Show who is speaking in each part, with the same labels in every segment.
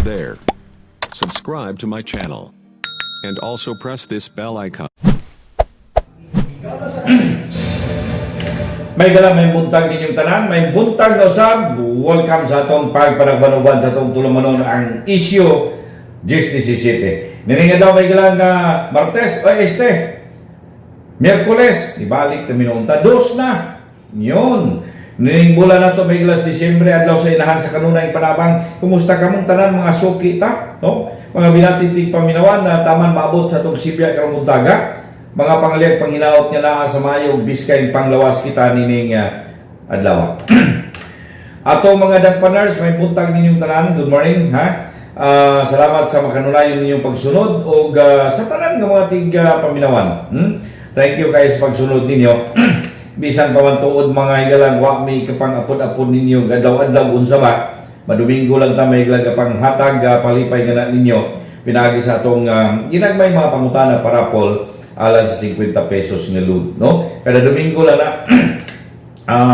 Speaker 1: There. Subscribe to my channel. And also press this bell icon.
Speaker 2: May gala, may buntag ninyong tanan, may buntag na usab. Welcome sa atong pagpanagbanuban sa atong tulumanon, ang Issue 17. Nininga daw may gala nga Martes o este. Miyerkules, ibalik na minunta, dos na. Yun. Nining bulan na to, may gilas Disyembre, adlaw sa Inahan sa kanunay panabang. Kumusta kamong tanan, mga suki ta? No? Mga binatintig paminawan na taman maabot sa atong sibya karong buntaga. Mga pangaliyag panghinaot nga naa sa mayo biskay panglawas kita nining adlaw. Ato mga dagpaners, may buntag ninyong tanan. Good morning, ha? Salamat sa makanunayon ninyong pagsunod o sa tanan nga mga tig paminawan. Thank you kayo sa pagsunod ninyo. Bisan pa man tuod, mga higalang, wa mi kapang apod-apod ninyo adlaw-adlaw unsa ba. Madomingo lang ta may higalang kapang hatag palipay nga na ninyo pinaagi sa atong ginagmay mga pangutana parapol alang sa 50 pesos nga load, no? Kada Domingo lang na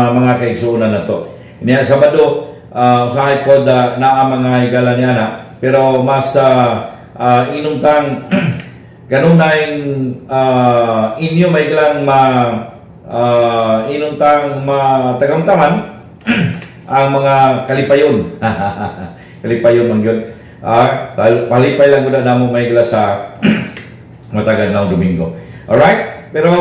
Speaker 2: mga kaigsuonan na to. Niya Sabado, usahay po da naa mga higala niya na, pero mas inumtang kanunay inyo may gilang ma inuntang matagamtaman ang mga kalipayon. Kalipayon man gyud. Palipay lang gud namo may gila sa matagad na Domingo. Alright? Pero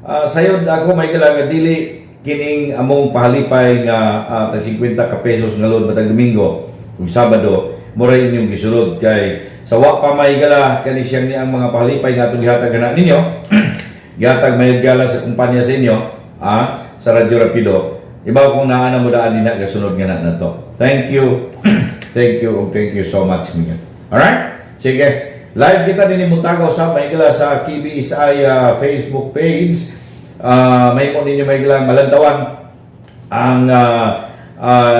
Speaker 2: sayod ako may gila nga dili kining among pahalipay nga tag 50 ka pesos nga load matag Domingo ug Sabado moray inyong gisulod kay sa wa pa may gala kani siyang ni ang mga pahalipay nga atong gihatag na ninyo, gihatag may gala sa kumpanya sa inyo, sa Radyo Rapido. Ibaw kung naa na mo daan din na gasunod nga na to. Thank you. Thank you ug thank you so much ninyo. Alright? Sige. Live kita din Mutagaw sa may gila sa KBSI Facebook page. May mo ninyo may gilang malantawan ang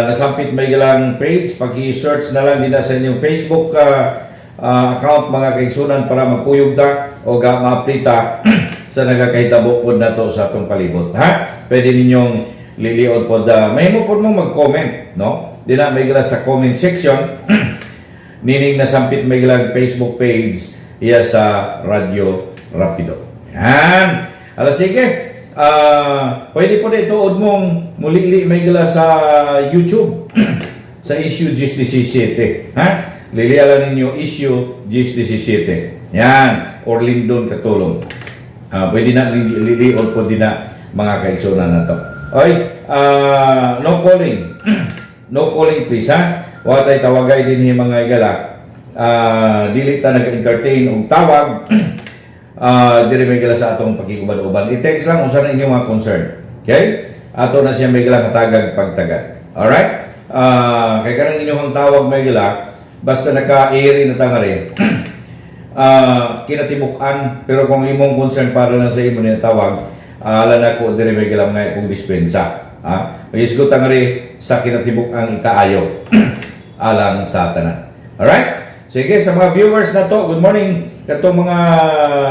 Speaker 2: nasampit may gilang page. Paki-search na lang din na sa inyong Facebook account, mga kaigsunan, para magkuyog ta o ga ma-update sa nagakahitabo pod nato sa atong palibot, ha? Pwede ninyong lilion pod, may mo pod mo mag-comment, no? Di na may gila sa comment section nining nasampit may gilang Facebook page iya sa Radyo Rapido. Yan. Ala sige. Pwede po dito mong mulili may gila sa YouTube sa Issue 17. Ha? Lilialan ninyo Issue 17. Yan. Or Lindon Katulong. Pwede na lilion po din na, mga kaigsunan na to. Oy, no calling. No calling, please, ha. Wa tay tawagay din ni, mga igala. Dili ta nag-entertain og tawag. Diri may gala sa atong pakikuban-uban. I-text lang unsa na inyong mga concern. Okay? Ato na siya may gala katagag pagtagad. Alright? Kay kanang inyong tawag may gala, basta naka-air na tangari. Kinatibuk-an, pero kung imong concern para lang sa imo ni tawag, ala na ko diri may gala mga kong dispensa. Magisgot ang ri sa kinatibuk-ang ikaayo alang sa tanan. Alright? Sige, sa mga viewers na to, good morning. Katong mga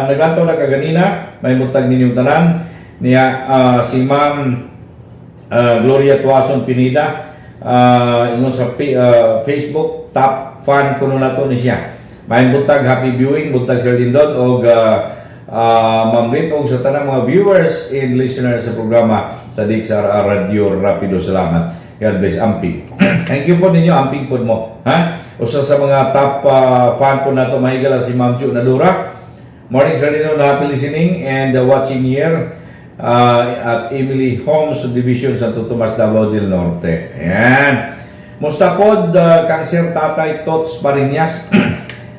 Speaker 2: naglantaw na kaganina, may buntag ninyong tanan. Niya si Ma'am Gloria Tuason Pinida, ingon sa Facebook, top fan kuno nato ni siya. May buntag, happy viewing, buntag Sir Lindon og Ma'am Rit og sa tanang mga viewers and listeners sa programa sa DXR Radio Rapido. Salamat. God bless. Amping. Thank you po ninyo. Amping po mo. Ha? Usa sa mga top fan po nato mahigala si Ma'am Ju Nadura. Morning, Sir Lindon. Happy listening and watching here at Emily Homes Subdivision, Santo Tomas, Davao del Norte. Ayan. Musta pod kang Sir Tatay Tots Marinas.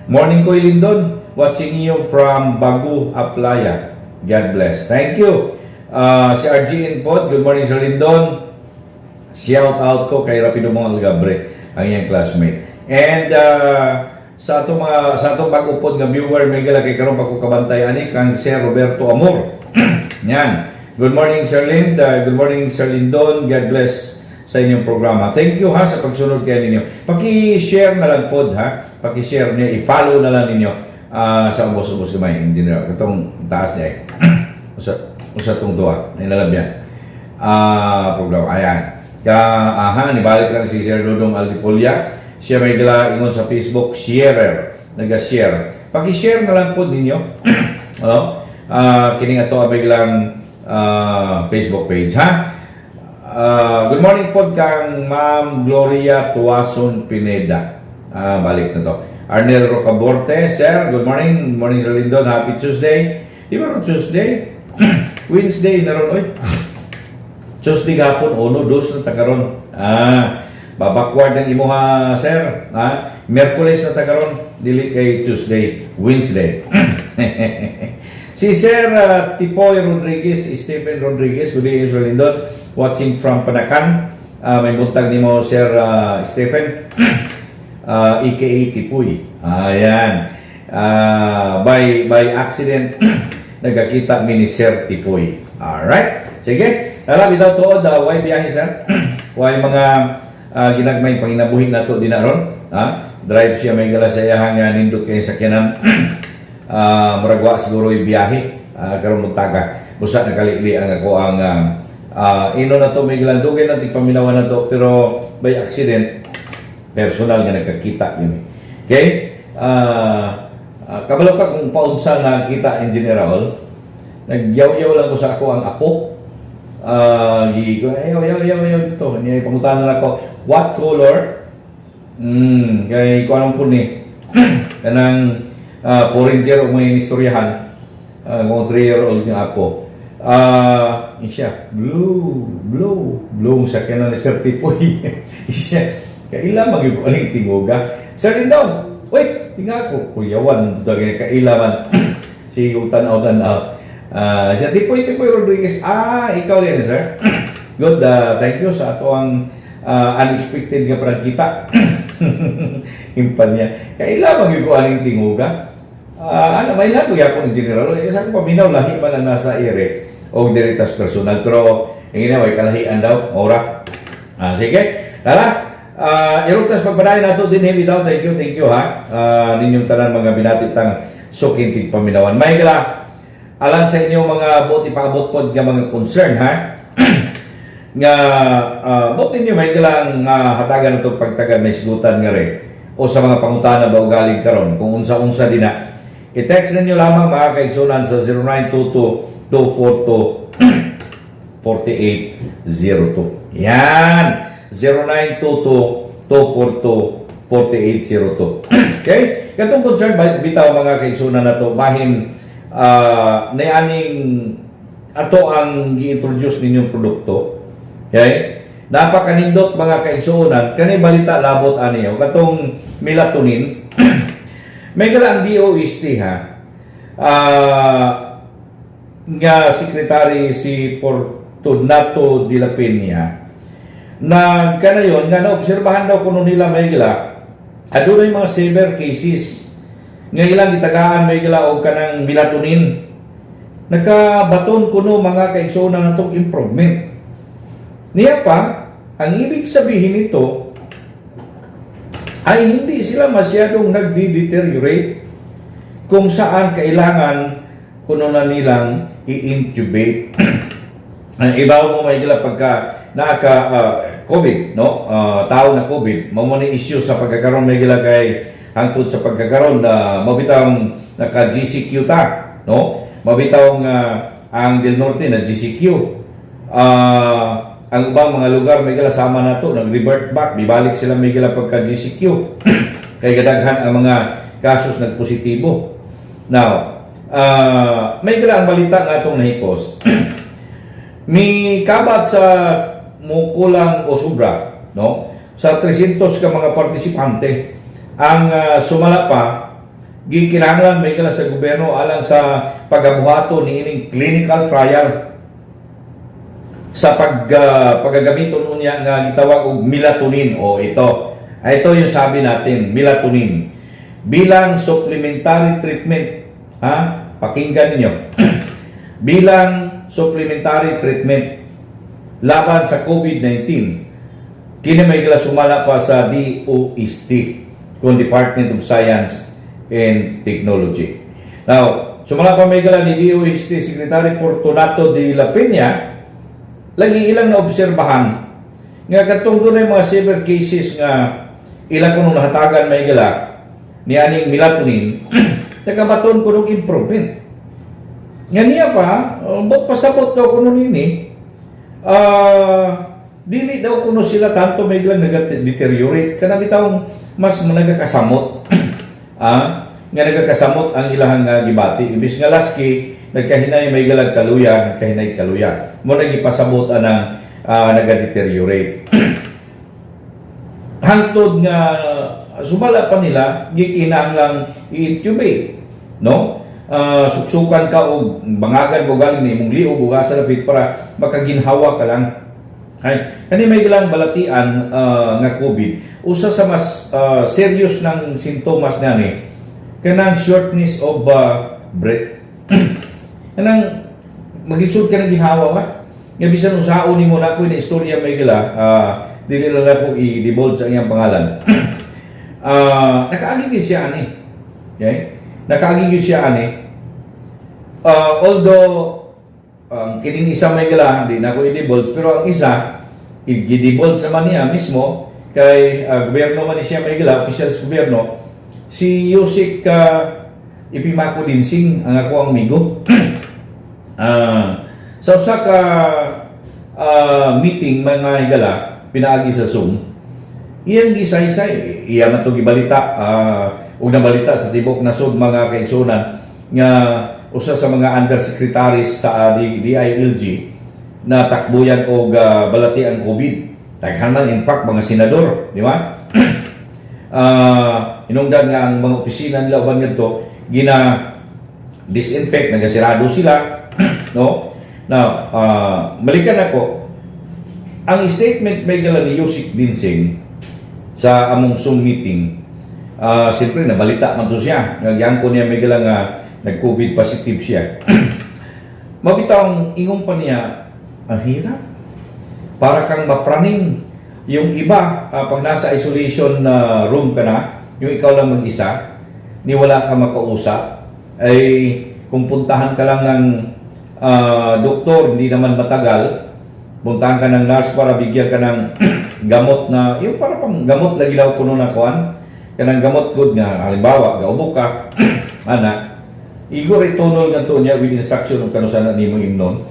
Speaker 2: Morning ko, Lindon. Watching you from Bagu, Aplaya. God bless. Thank you. Si RGN pod. Good morning, Sir Lindon. Shout out ko kay Rapido Mong Algabre, ang iyang classmate. And sa atong pag-upod nga viewer may gala kay karon pa ko kabantay ani kang Sir Roberto Amor. Yan. Good morning, Sir Lind. Good morning, Sir Lindon. God bless sa inyong programa. Thank you ha sa pagsunod kay ninyo. Paki-share na lang pod ha. Paki-share niyo, i-follow na lang ninyo sa ubos-ubos gamay in general. Katong taas niya eh. Usa tong duha. Inalab yan. Programa. Ayan. Ka, aha, nibalik lang si Sir Dodong Aldipolia. Siya may gala ingon sa Facebook, sharer, naga-share. Paki-share na lang po ninyo. Ano? Kining ato may lang Facebook page, ha? Good morning po kang Ma'am Gloria Tuason Pineda. Balik na to. Arnel Rocaborte, sir, good morning. Good morning, Sir Lindon. Happy Tuesday. Di ba ron Tuesday? Wednesday na ron, oy. Tuesday gapon, uno, dos na takaron. Babackward ang imuha, sir. Merkules na takaron. Dili kay Tuesday, Wednesday. Si Sir Tipoy Rodriguez, Stephen Rodriguez, good day, Sir Lindon, watching from Panacan. May buntag nimo, Sir Stephen, aka Tipoy. Ayan. By accident, nagkakita mi ni Sir Tipoy. Alright. Sige. Tara, bitaw tuod, way biyahe, sir? Way mga ginagmay panginabuhi nato din na ron. Ha? Drive siya may gala sa iyahang nindot kay sakyanan. Murag wa siguro yung biyahe karon buntaga. Busa nakalili ang ako ang ino na to may galang dugay na tigpaminawan na to, pero by accident personal nga nagkakita yun eh. Okay? Kabalo ka kung paunsa nga kita in general, nagyaw-yaw lang ko sa ako ang apo. Gi ko ayaw yaw yaw yaw dito. Niya pangutana na ko, "What color?" Kay ko anong po ni kanang foreigner o may istoryahan kung 3-year-old nga apo. Siya, blue, blue, blue ang sakyanan ni Sir Tipoy. Siya, kaila magyud ko aning tingoga. Sir Lindon, wait, tinga ko, kuyawan, kay kaila man. Sige, tanaw tanaw. Siya Tipoy Tipoy Rodriguez, ikaw din, sir. Good, thank you sa ato ang unexpected nga pagkita. Himpan niya. Kaila man gyud ko aning tinguga. Ano, may lago yapon in general. Eh, sa akong paminaw, lahi man ang nasa ere o diritas personal. Pero, yung ina, may kalahian daw. Ora. Sige. Tara. Irugtas pagpadayon nato din bitaw. Thank you ha. Ninyong tanan mga binati tang suking tigpaminawan. May gala, alang sa inyong mga buot ipaabot pod nga mga concern ha. Nga buot ninyo may galang nga hatagan itong pagtagan may sigutan nga re o sa mga pangutana ba ugaling karon kung unsa-unsa din na i-text ninyo lamang, mga kaigsunan, sa 0922 242 4802. Yan! 0922 242 4802. Okay? Katong concern bitaw, mga kaigsunan na to, bahin na aning ato ang gi-introduce ninyong produkto. Okay? Napakanindot, mga kaigsunan, kani balita labot ani o katong melatonin. May gala ang DOST ha. Nga secretary si Fortunato de la Peña na kanayon nga naobserbahan daw kuno nila, may gila, adunay mga severe cases nga ilang gitagaan, may gila, og kanang melatonin, nakabaton kuno, mga kaigsuonan, natong improvement niya pa. Ang ibig sabihin nito ay hindi sila masyadong nagdi-deteriorate kung saan kailangan kuno na nilang i-intubate. Ang ibaw mo, may gila, pagka naka COVID, no? Tao na COVID, mao mo ni issue sa pagkakaroon, may gila, kay hangtod sa pagkakaroon na mabitawng naka GCQ ta, no? Mabitaw nga ang Del Norte na GCQ. Ang ubang mga lugar, may gila, sama na to, nag-revert back, bibalik sila, may gila, pagka GCQ. Kay gadaghan ang mga kasos nagpositibo. Now, may gila ang balita nga atong nahipos. Mi kabat sa mukulang o sobra, no? Sa 300 ka mga partisipante ang sumala pa gikinahanglan, may gala, sa gobyerno alang sa pagabuhato ni ining clinical trial sa paggagamiton unya nga gitawag og melatonin o ito. Ay, ito yung sabi natin, melatonin bilang supplementary treatment ha. Pakinggan ninyo, bilang supplementary treatment laban sa COVID-19. Kini may gila sumala pa sa DOST kung Department of Science and Technology. Now, sumala pa, may gala, ni DOST Secretary Fortunato de la Peña, lagi ilang naobserbahan nga katong dunay mga severe cases nga Ila kuno nahatagan, mga higala, ni aning melatonin, nakabaton ko ng improvement. Nga niya pa, but pasabot daw kuno nini, dili daw kuno sila tanto may lang nag-deteriorate. Kana bitawng mas nagakasamot. Nga nagakasamot ang ilahang gibati. Imbis nga laski, nagkahinay may galag kaluya, nagkahinay kaluya. Mao nagipasabot anang naga-deteriorate. Hangtod nga sumala pa nila gikinahanglang i-intubate, no? Suksukan ka og bangagan mo galing ni imong liog ug asa lapit para makaginhawa ka lang. Ay, kani may gilang balatian nga COVID, usa sa mas serious ng sintomas niya kanang shortness of breath, kanang maglisod ka ng gihawa ba nga bisan unsaon nimo na. Ko na istorya, may gila, dili lang ako i-divulge ang iyang pangalan. Nakaagi gyud siya ani, okay, nakaagi gyud siya ani. Although ang kining isa, may gila, di na ko i-divulge, pero ang isa i-divulge naman niya mismo kay gobyerno man ni siya, may gila, official sa gobyerno, si Usec Epimaco Densing, ang ako ang amigo. Sa usa ka meeting, mga higala, pinaagi sa Zoom, iyang gisaysay, iya man to gibalita ug nabalita sa tibok nasod, mga kaigsunan, nga usa sa mga undersecretaries sa DILG na takbuyan og balati ang COVID. Daghan man in fact mga senador, di ba? Hinungdan nga ang mga opisina nila uban ngadto gina disinfect, nagasirado sila, no? Now, balikan ako ang statement, may gala, ni Usec Densing sa among Zoom meeting. Siyempre nabalita man to siya, nagyangko niya, may gala, nga nag-COVID positive siya. Mabitaw ingon pa niya, ang hirap, para kang mapraning. Yung iba, pag nasa isolation na room ka na, yung ikaw lang mag-isa, ni wala ka makausap, ay kung puntahan ka lang ng doktor, hindi naman matagal, puntahan ka ng nurse para bigyan ka ng gamot na, yung para pang gamot lagi daw kuno na kuan, kanang gamot good nga, halimbawa, gaubo ka, ana, igor itunol nga to niya with instruction kung kano sana nimo imnon.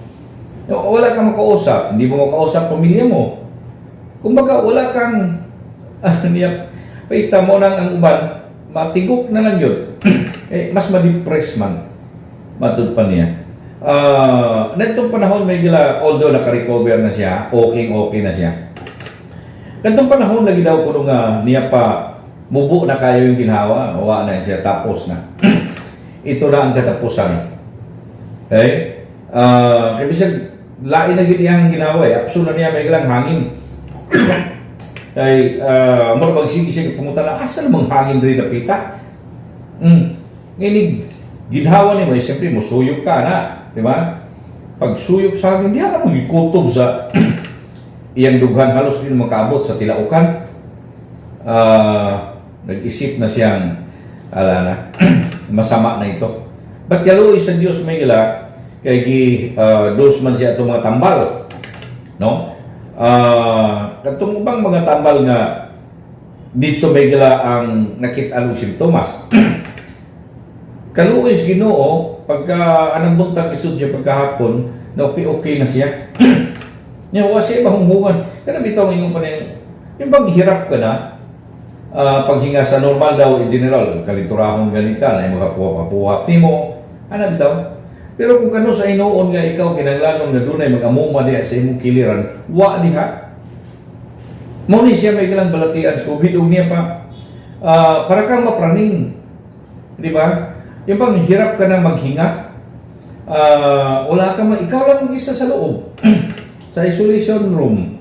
Speaker 2: Wala kang makausap, hindi mo makausap pamilya mo. Kumbaga, wala kang, niya, paita mo nang ang uban, matigok na lang yun. Eh, mas ma-depress man. Matud pa niya. Netong panahon, may gila, although naka-recover na siya, okay okay na siya. Katong panahon lagi daw kuno nga niya pa mubo na kayo yung ginhawa, wa na siya, tapos na. Ito na ang katapusan. Okay? Kaya bisag lain na gyud iyang ginawa eh. Apso na niya may ilang hangin. Kay mura bag sige sige pangutan na asa namang hangin diri dapita. Nginig ginhawa nimo eh, siyempre mo suyop ka na, di ba? Pag suyop sa hangin, di ka mo gikutob sa iyang dughan, halos din makaabot sa tilaukan. Nag-isip na siyang ala na, masama na ito. But kaluoy sa Dios, may gila, kay gi dose man siya itong mga tambal. No? Katong ubang mga tambal nga dito, may gila, ang nakit-an og simptomas. Kaluoy sa Ginoo, pagka anang buntag isud siya pagkahapon, na okay okay na siya. Nya wa siya mahunghungan. Kana bitaw ang ingon pa niya, yung bang hirap ka na, paghinga sa normal daw in general, kalinturahon gani ka, na makapuha-puha nimo, ana bitaw. Pero kung kano sa hinuon nga ikaw kinahanglanon nga dunay mag-amuma diha sa imong kiliran, wa diha. Mao ni siya may kilang balatian sa COVID ug niya pa para kang mapraning. Di ba? Yung bang hirap ka na maghinga, wala ka ma ikaw lang mag-isa sa loob, sa isolation room.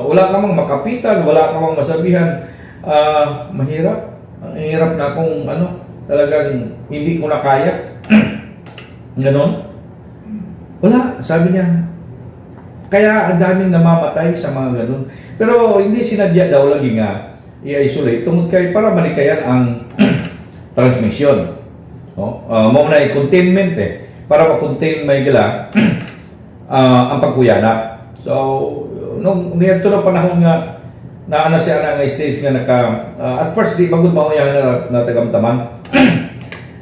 Speaker 2: Wala ka mang makapitan, wala ka mang masabihan. Mahirap. Ang hirap na akong ano, talagang hindi ko na kaya. Ganon. Wala, sabi niya. Kaya ang daming namamatay sa mga ganun. Pero hindi sinadya daw lagi nga i-isolate tungod kay para malikayan ang transmission. No? Mao na containment eh. Para ma-contain, may gila, ang pagkuyanap. So, nung niadto na panahon nga Naa na siya na nga stage nga naka at first di magud mao iyang na, natagamtaman.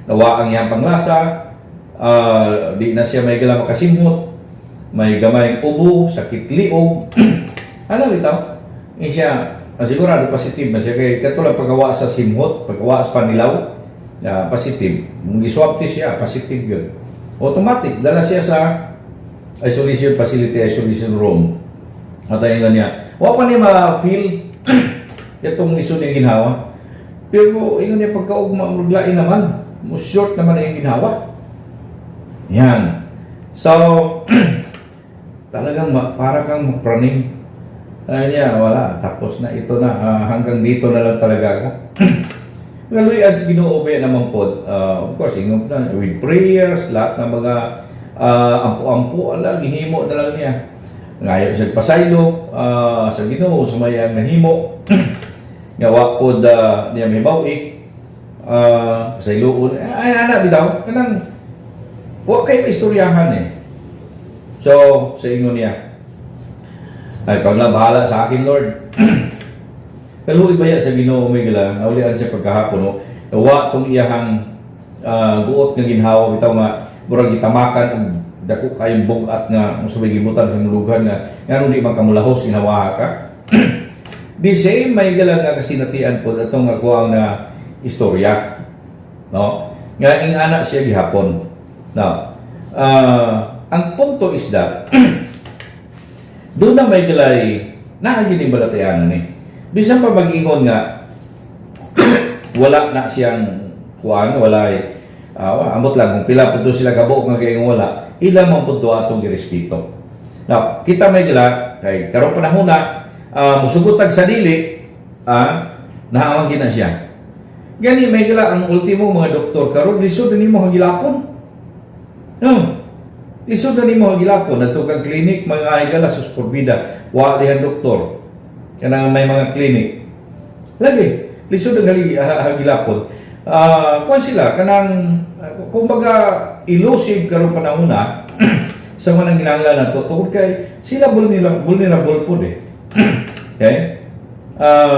Speaker 2: Nawa ang iyang panglasa, di na siya may gala makasimhot, may gamay ubo, sakit liog. Ano bitaw? Ini siya, sigurado positive na siya kay katulad paggawa sa simhot, paggawa sa panilaw, positive. Kung gi-swab test siya, positive yun. Automatic, dala siya sa isolation facility, isolation room. At ayun niya, wa pa niya ma-feel itong lisod yung ginhawa. Pero ingon niya pagkaugma, murag lain naman. Mo short naman ang ginhawa. Yan. So, talagang para kang mapraning. Ay niya, wala. Tapos na ito na. Hanggang dito na lang talaga ako. Kaluy-an sa Ginoo ba naman po. Of course, ingon na, with prayers, lahat ng mga ampo-ampo, ala, gihimo na lang niya. Ngayo siya pasaylo sa Ginoo, sumaya ang nahimo. Nga wa pod niya mahibaw-i. Pasayloon. Ay, ana, bitaw. Kanang, wa kay istoryahan eh. So, sa ingon niya, "Ay, ikaw na bahala sa akin, Lord." Kaluoy baya sa Ginoo, may gala, naulian siya pagkahapon, no? Wa tong iyahang guot nga ginhawa bitaw nga murag gitamakan og dako kayong bug-at nga mo gibutan sa mulugan nga nganong di man kamulahos ginawa ka. The same may gala nga kasinatian po atong ako ang na istorya. No? Nga ing-ana siya gihapon. Now, ang punto is that doon na may galay naa gyud balatianan ni. Bisan pa mag-ingon nga wala na siyang kuan, wala amot lang kung pila pud to sila kabuok nga gaingon wala, ilang man pud to atong girespeto. Now, kita may gila kay karong panahon na musugot tag sa dili, naawang gina siya. Gani may gila ang ultimo mga doktor karon lisod na nimo hagilapon. No. Lisod na nimo hagilapon adto kag clinic, mga higala, sus porbida, wa dihan doktor. Kanang may mga clinic. Lagi lisod ang hagilapon. Kuan sila kanang kumbaga elusive karong panahon na sa mga nanginahanglan nato tungod kay sila vulnerable, vulnerable pod eh. Okay?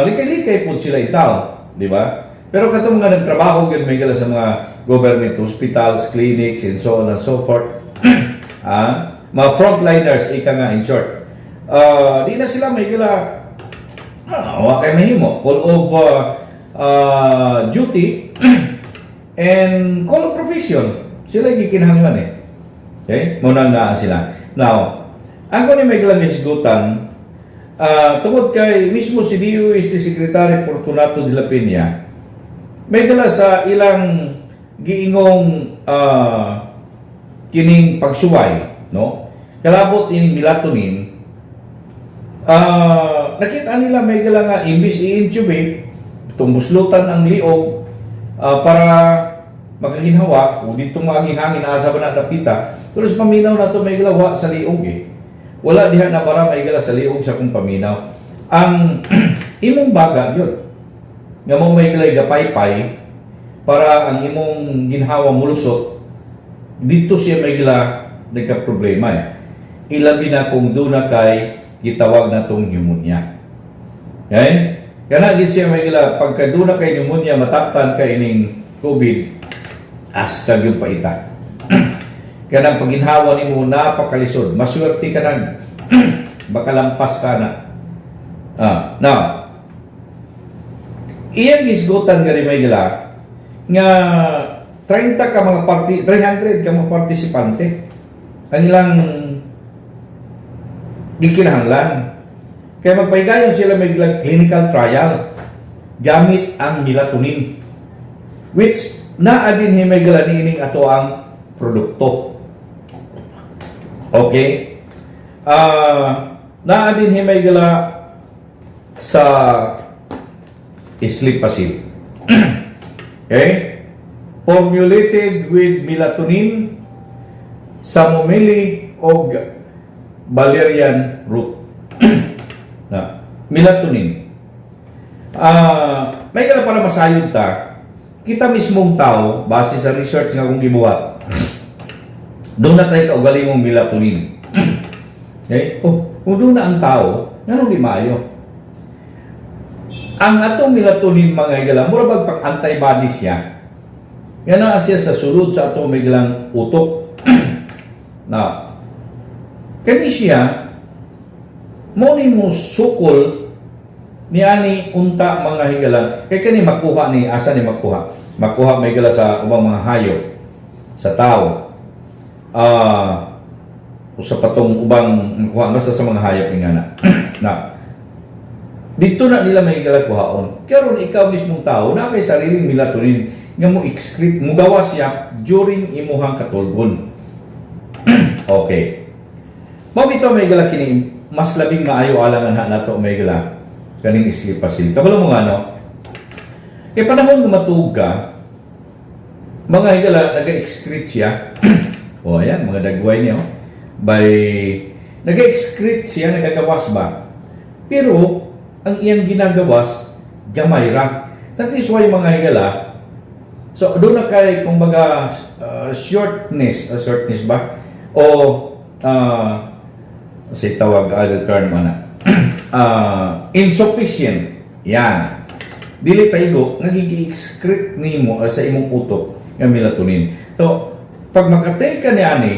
Speaker 2: Likay-likay pod sila itaw, di ba? Pero katong mga nagtrabaho gyud may gala sa mga government hospitals, clinics, and so on and so forth. Mga frontliners ika nga in short. Di na sila may gala wa kay mahimo call of duty and call of profession. Sila gikinahanglan eh. Okay? Mao na naa sila. Now, ang ni may galang hisgutan, tungod kay mismo si DOST Secretary Fortunato de la Peña, may gala sa ilang giingong kining pagsuway, no? Kalabot ining melatonin, nakita nila may gala nga imbis i-intubate, tumbuslutan ang liog para makaginhawa, kung dito nga ang hangin asa ba na napita, pero sa paminaw na to may gala wa sa liog eh. Wala diha na para may gala sa liog sa kung paminaw. Ang imong baga yun. Nga mo may gala gapaypay para ang imong ginhawa mulusot, dito siya may gala nagka-problema eh. Ilabi na kung doon na kay gitawag na tong pneumonia. Okay? Kana gid siya may gala pagka doon na kay pneumonia mataktan kay ining COVID hasta yung paita. Kanang paginhawa nimo napakalisod. Maswerte ka nang baka lampas ka na. Now, iyang gisgutan nga may gala nga 30 ka mga party 300 ka mga partisipante ang ilang gikinahanglan. Kaya magpahigayon sila may clinical trial gamit ang melatonin which naa din may gala niining ato ang produkto. Okay? Naa din may gala sa Sleepasil. Okay? Formulated with melatonin, chamomile og valerian root. Na, melatonin. May kala para masayod ta, kita mismong tao, base sa research nga akong gibuhat, doon na tayo kaugalingong melatonin. Okay? Oh, kung doon na ang tao, nganong di maayo? Ang atong melatonin, mga higala, mura bag pang antibody siya. Nga naa siya sa sulod sa atong mga higalang utok. Na, kani siya, mo ni mo sukol ni ani unta, mga higala, kay kani makuha ni asa ni makuha? Makuha may higala sa ubang mga hayop, sa tao, usa pa tong ubang makuha, basta sa mga hayop nga na na dito na nila may higala kuhaon. Karon ikaw mismong tao na kay sariling melatonin nga mo excrete, mo gawas siya during imuhang katulgon. Okay, mao bitaw may higala kini mas labing maayo alangan ha nato may higala kaning Sleepasil. Kabalo mo nga no? Kay panahon nga matuog ka, mga higala, naga-excrete siya. O ayan, mga dagway niya. Oh. By, naga-excrete siya, nagagawas ba? Pero, ang iyang ginagawas, gamay ra. That is why, mga higala, so doon na kay, kumbaga, shortness ba? O, say tawag, other term ana. Insufficient. Yan. Dili pa igo, nagigi-excrete nimo sa imong utok nga melatonin. So, pag makatake ka ni ani,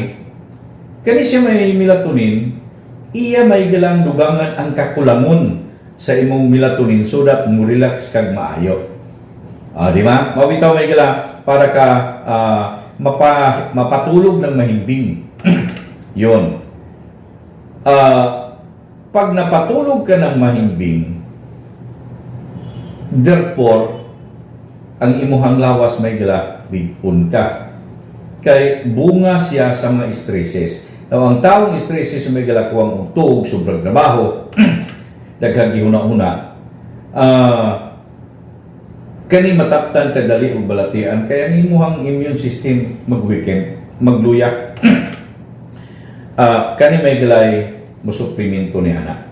Speaker 2: kani siya may melatonin, iya may galang dugangan ang kakulangon sa imong melatonin so that mo relax kag maayo. Di ba? Mao bitaw may gala para ka mapatulog ng mahimbing. Yon. Pag napatulog ka ng mahimbing, therefore, ang imuhang lawas may gala, lig-on ka. Kay bunga siya sa mga stresses. Now, ang taong stresses may gala kuwang utog, sobrang trabaho, daghang gihuna-huna, kani mataptan ka dali og balatian kay ang imuhang immune system mag-weaken, magluya. Kani may galay musuplimento ni ana.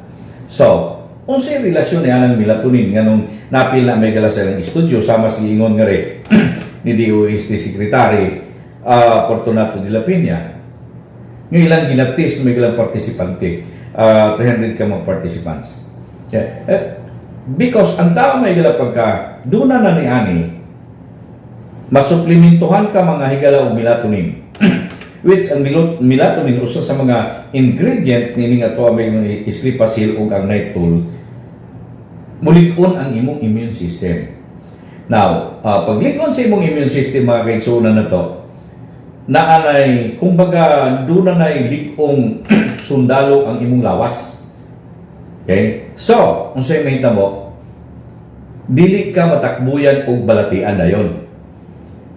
Speaker 2: So, unsay relasyon ni anang melatonin, nganong napil na may gala sa ilang studio sama si ingon nga rin ni DOST Secretary Fortunato de la Peña nga ilang ginatest may galang partisipante, 300 ka mga participants. Yeah. Eh, because ang tao may gala pagka duna na ni ani, masuplementuhan ka, mga higala, og melatonin, which ang melatonin usa sa mga ingredient niini nga ato may mga Sleepasil ug ang Night Tool, mulig-on ang imong immune system. Now, paglig-on sa imong immune system, mga kaigsuonan na to, naanay, kumbaga, doon na nay lig-ong sundalo ang imong lawas. Okay? So, unsay mahitabo, dili ka matakbuyan og balatian dayon.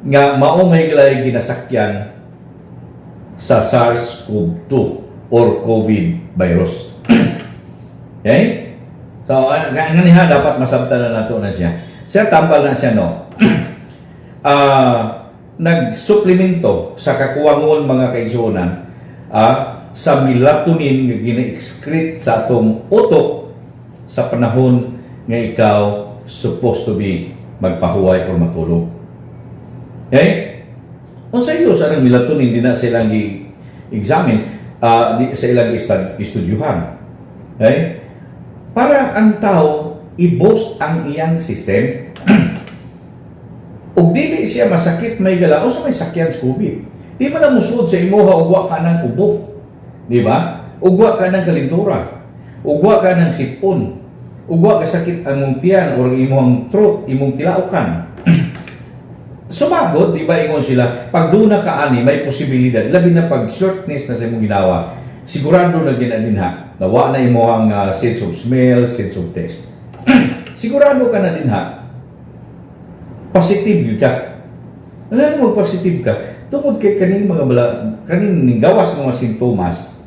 Speaker 2: Nga mao may galay ginasakyan sa SARS-CoV-2 or COVID virus. Okay? So, nga niya dapat masabtan na nato na siya. Siya tambal na siya no. Nagsuplemento sa kakuwangon, mga kaigsuonan, sa melatonin nga gina-excrete sa atong utok sa panahon nga ikaw supposed to be magpahuway or matulog. Okay? Unsa iyo sa nang melatonin di na silang gi-examine, di sa ilang istudyuhan. Okay? Para ang tao i-boost ang iyang system. Ug dili siya masakit may gala o sa may sakyan sa COVID. Di man na musud sa imuha ug wa ka ng ubo. Di ba? Ug wa ka ng kalintura. Ug wa ka ng sipon. Ug wa ka sakit ang imong tiyan or imong throat, imong tilaukan. Sumagod, di ba ingon sila, pag duna ka ani, may posibilidad, labi na pag shortness na sa imong ginawa, sigurado na ginadinha, nawa na imo ang sense of smell, sense of taste. Sigurado ka na dinha, positive gyud ka. Ano mag-positive ka? Tungod kay kaning mga bala, kaning gawas ng mga sintomas,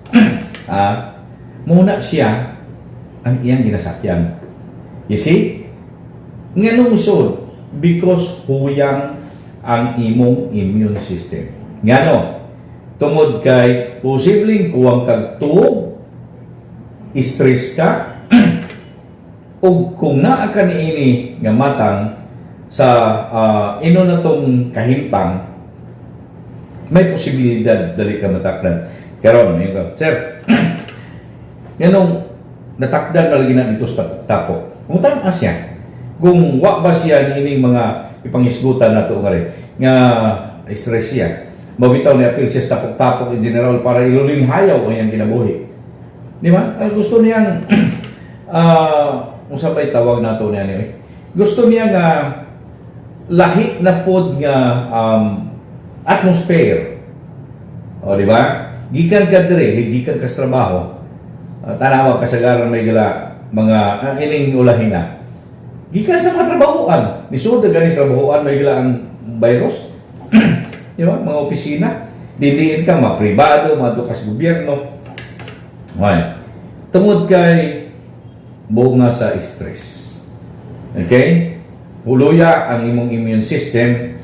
Speaker 2: muna siya ang iyang ginasakyan. You see? Nganong musod? Because huyang ang imong immune system. Ngano? Tungod kay posibleng kuwang kag tuog, stress ka, ug kung naa ka niini nga matang sa ino na tong kahimtang, may posibilidad dali ka matakdan. Karon, yun ka, "Sir, nganong natakdan malagi na dito sa tapok?" Kung tan siya, kung wa ba siya niining mga ipangisgutan nato nga rin, nga stress siya. Mabitaw ni apil siya sa tapok-tapok in general para iluling hayaw ang iyang kinabuhi. Di ba? Ang gusto niyang unsa pa'y tawag nato niya anyway. Gusto niya nga lahi na pod nga atmosphere. O, di ba? Gikan ka dire, gikan ka sa trabaho. Tanawa kasagaran may gala mga ining ulahin na. Gikan sa mga trabahoan. Nisud na gani sa trabahoan may gala ang virus. Di ba? Mga opisina. Diliin ka, mapribado, madto ka sa gobyerno. Okay. Tungod kay bunga sa stress. Okay? Huluya ang imong immune system,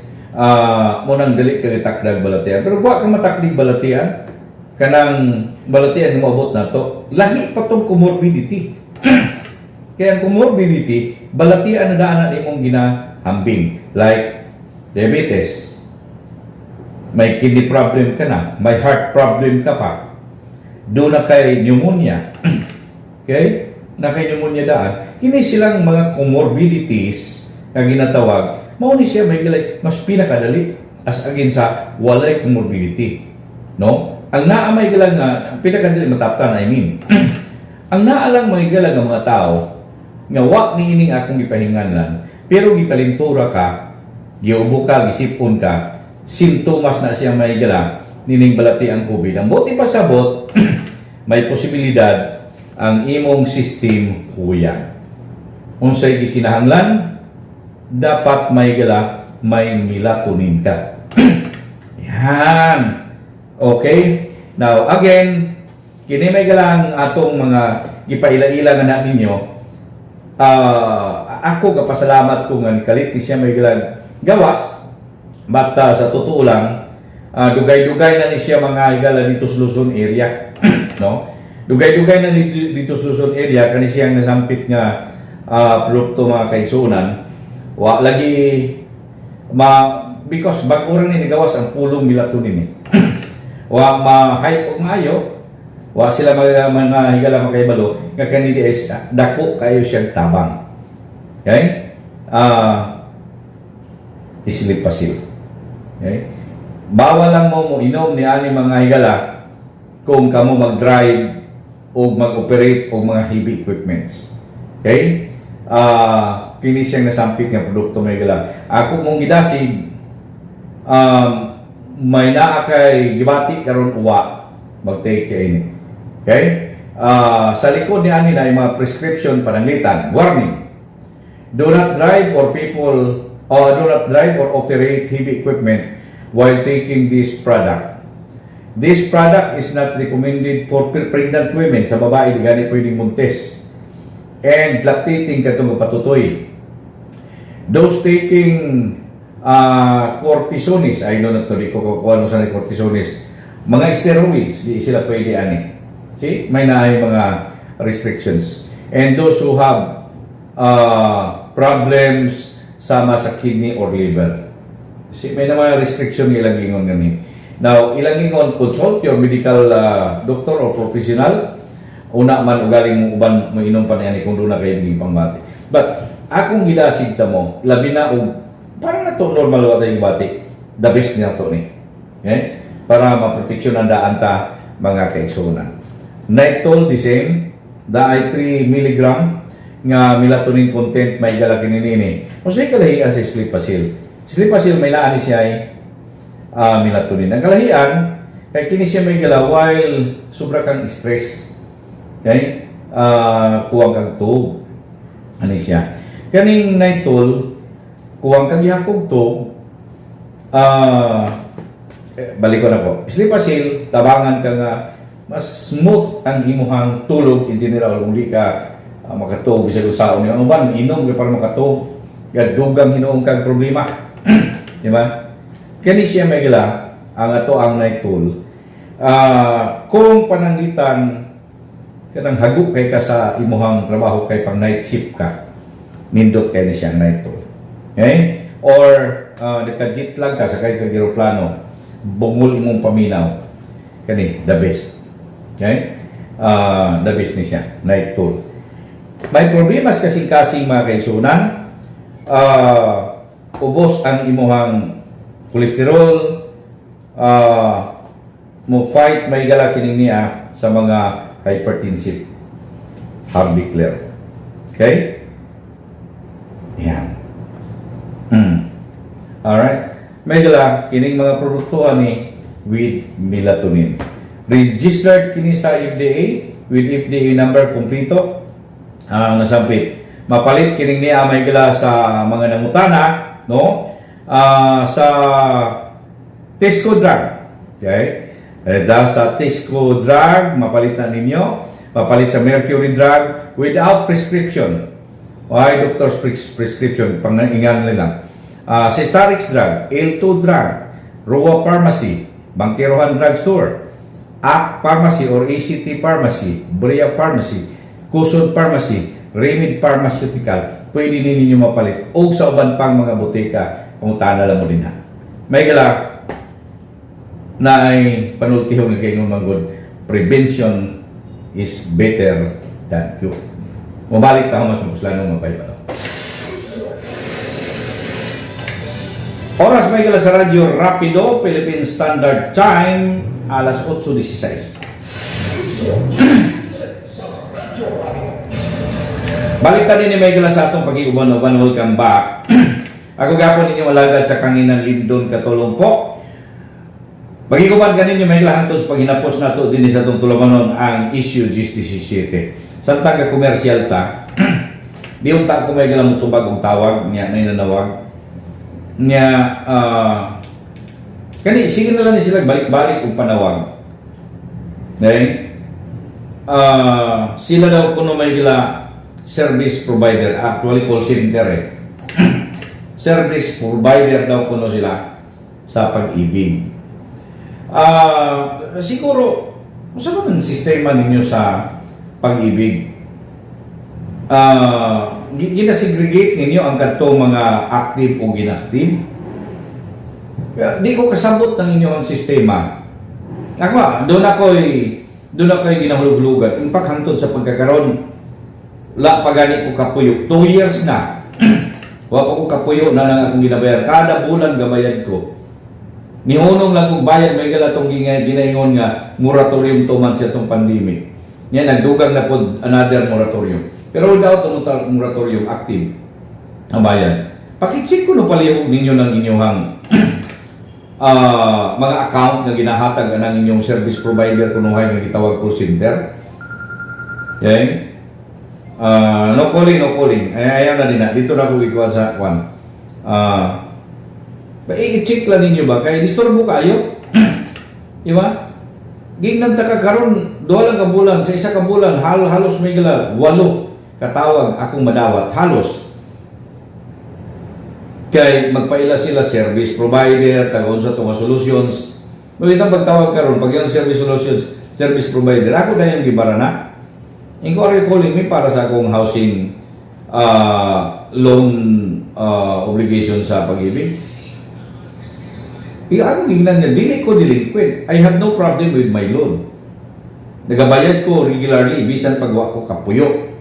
Speaker 2: mo nang dili ka gitakdag balatian. Pero wa ka matakdig balatian, kanang balatian mo abot nato, lahi pa tong comorbidity. Kaya ang comorbidity, balatian na daan na imong ginahambing. Like diabetes, may kidney problem ka na, may heart problem ka pa, doon na kay pneumonia. Okay? Na kay pneumonia daan. Kini silang mga comorbidities nga ginatawag, mao ni siya may gilay, mas pinakadali as against sa walay comorbidity. No? Ang naa may gila nga, ang pinakadali mataptan, I mean. Ang naa lang may gila nga mga tao, nga wa ni ining akong gipahinganlan, pero gikalintura ka, giubo ka, gisipon ka, sintomas na siya may gala, nining balati ang COVID. Ang buti pa sabot, may posibilidad ang imong system huya. Unsay gikinahanglan, dapat may gala, may melatonin ka. Yan. Okay? Now, again, kini may galang atong mga gipaila-ila nga na ninyo. Ako kapasalamat ko nga nikalit ni siya may galang gawas. But sa totoo lang, dugay-dugay na ni siya mga higala dito sa Luzon area. No? Dugay-dugay na dito sa Luzon area kani siyang nasampit nga produkto, mga kaigsuonan. Wa lagi ma because bag-o ra ni nigawas ang pulong melatonin eh. Wa ma-hype og maayo, wa sila mga higala makahibalo nga kani di is dako kayo siyang tabang. Okay? Sleepasil. Okay? Bawal lang mo mo inom ni ani, mga higala, kung kamo mag-drive o mag-operate og mga heavy equipments. Okay? Kini siyang nasampit nga produkto, mga higala. Ako mong gidasig, may naa kay gibati karon uwa mag-take kay ini. Okay? Sa likod ni ani na yung mga prescription, pananglitan, warning. Do not drive or people or do not drive or operate heavy equipment while taking this product. This product is not recommended for pregnant women. Sa babae, di gani pwedeng buntis. And lactating, katong patutoy. Those taking cortisones, I know na to, di ko kukuha no sa cortisones, mga steroids, di sila pwede ani. See? May naay mga restrictions. And those who have problems sama sa kidney or liver. See, may na mga restriction ilang ingon gani. Now, ilang ingon, consult your medical doctor or professional. Una man ugaling mo uban mo inom pa niya kung doon na kayo naging pangbati. But akong gidasig ta mo, labi na og parang na to normal wa tayong bati. The best niya to ni. Okay? Para maproteksyon ang daan ta, mga kaigsuonan. Nightol, the same. Daay 3 milligram nga melatonin content may gala kininini. Unsay kalahian sa Sleepasil? Sleepasil may laan ni siya ay melatonin. Ang kalahian, kay kini siya may gala while sobra kang stress. Okay? Kuwang kang tuog. Ano siya? Kaning Nightol, kuwang kang gihapon tuog, balik ko na po. Sleepasil, tabangan ka nga mas smooth ang imuhang tulog in general kung di ka makatuog bisag usaon niyo. Ang uban inom kay para makatuog. Kaya dugang hinuong kag problema. Di ba? Kani siya may gila ang ato ang Nightol. Kung pananglitan kanang hagop kay ka sa imuhang trabaho kay pang night shift ka, nindot kay ni siya ang Nightol. Okay? Or nagka-jet lag ka, sakay ka eroplano, bungol imong paminaw. Kani the best. Okay? The best ni siya, Nightol. May problema sa kasing-kasing, mga kaigsunan, ubos ang imuhang kolesterol, mo fight may gala kining niya sa mga hypertensive. Hardclear. Okay? Yan. Alright. May gala kining mga produkto ani with melatonin. Registered kini sa FDA with FDA number kumpleto ang nasampit. Mapalit kining niya may gala sa mga nangutana, no? Sa Tesco Drug. Okay? Eh, da sa Tesco Drug, mapalit na ninyo. Mapalit sa Mercury Drug without prescription. Ay, doctor's prescription, pangingan nila. Sa Starix Drug, L2 Drug, Roa Pharmacy, Bangkerohan Drug Store, ACT Pharmacy or ACT Pharmacy, Bria Pharmacy, Kusod Pharmacy, Remid Pharmaceutical, pwede ninyo mapalit. O sa uban pang mga botika, pangutana lang mo din ha. May gala, na ay panultihon nga kay manggod, prevention is better than cure. Mabalik ta mas mapuslan mapay pa. Oras may gala sa Radyo Rapido, Philippine Standard Time, alas 8:16. Balik ta ni may gala sa atong pag-iuban-uban. Welcome back. Ako gapon ninyo alagad sa Kanginan Lindon Katulong po. Pag-iuban kaninyo may hangtod sa paghinapos nato din sa atong tulumanon ang issue 17. Samtang ka komersyal ta, di unta ko may gala motubag og tawag niya na nanawag niya, kani sige na lang ni sila balik-balik og panawag. Okay? Sila daw kuno may gila service provider, actually call center eh. Service provider daw kuno sila sa Pag-ibig. Siguro, unsa man ang sistema ninyo sa Pag-ibig? Gina-segregate ninyo ang kadtong mga active o inactive? Di ko kasabot ng inyong sistema. Ako, doon ako'y ginahulog-hulugan. In fact, hangtod sa pagkakaroon, la pa gani ko kapuyo. 2 years na. Wa pa ko kapuyo na nang akong ginabayar. Kada bulan gabayad ko. Nihunong lang kong bayad may gala tong ginaingon nga moratorium 2 months itong pandemic. Nya nagdugang na pod another moratorium. Pero without the moratorium, active ang bayad. Paki-check ko no palihog ninyo ng inyong mga account nga ginahatag anang inyong service provider kunuhay nga gitawag call center. Okay? No calling, no calling. Ay, ayaw na din na. Dito na ako gikuha sa kwan. Ba i-check lang ninyo ba kay disturbo kayo? Di ba? Gignan ta ka karon 2 lang ka bulan, sa 1 ka bulan halos may gala walo katawag akong madawat halos. Kay magpaila sila service provider, taga unsa to nga solutions. Magitang pagtawag karon pag yung service solutions, service provider, ako na yung gibara na. Inquiry calling me para sa akong housing loan obligation sa Pag-ibig. Iya, akong gingnan niya, dili ko delinquent. I have no problem with my loan. Nagabayad ko regularly, bisan pag wa ko kapuyo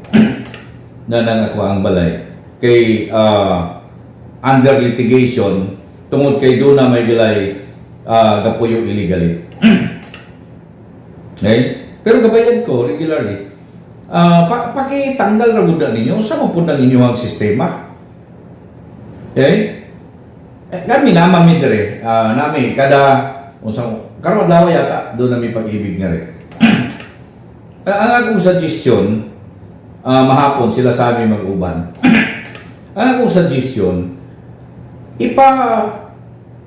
Speaker 2: na nang ako ang balay. Kay under litigation, tungod kay doon na may gilay gapuyo illegally. Okay? Pero gabayad ko regularly. Pakitanggal ra gud na ninyo sa man pud ang inyong sistema. Okay? Eh, kami naman mi dire, nami kada unsang karon adlaw yata doon nami Pag-ibig nga rin. Ang akong suggestion, mahapon sila sa amin mag-uban. Ang akong suggestion, ipa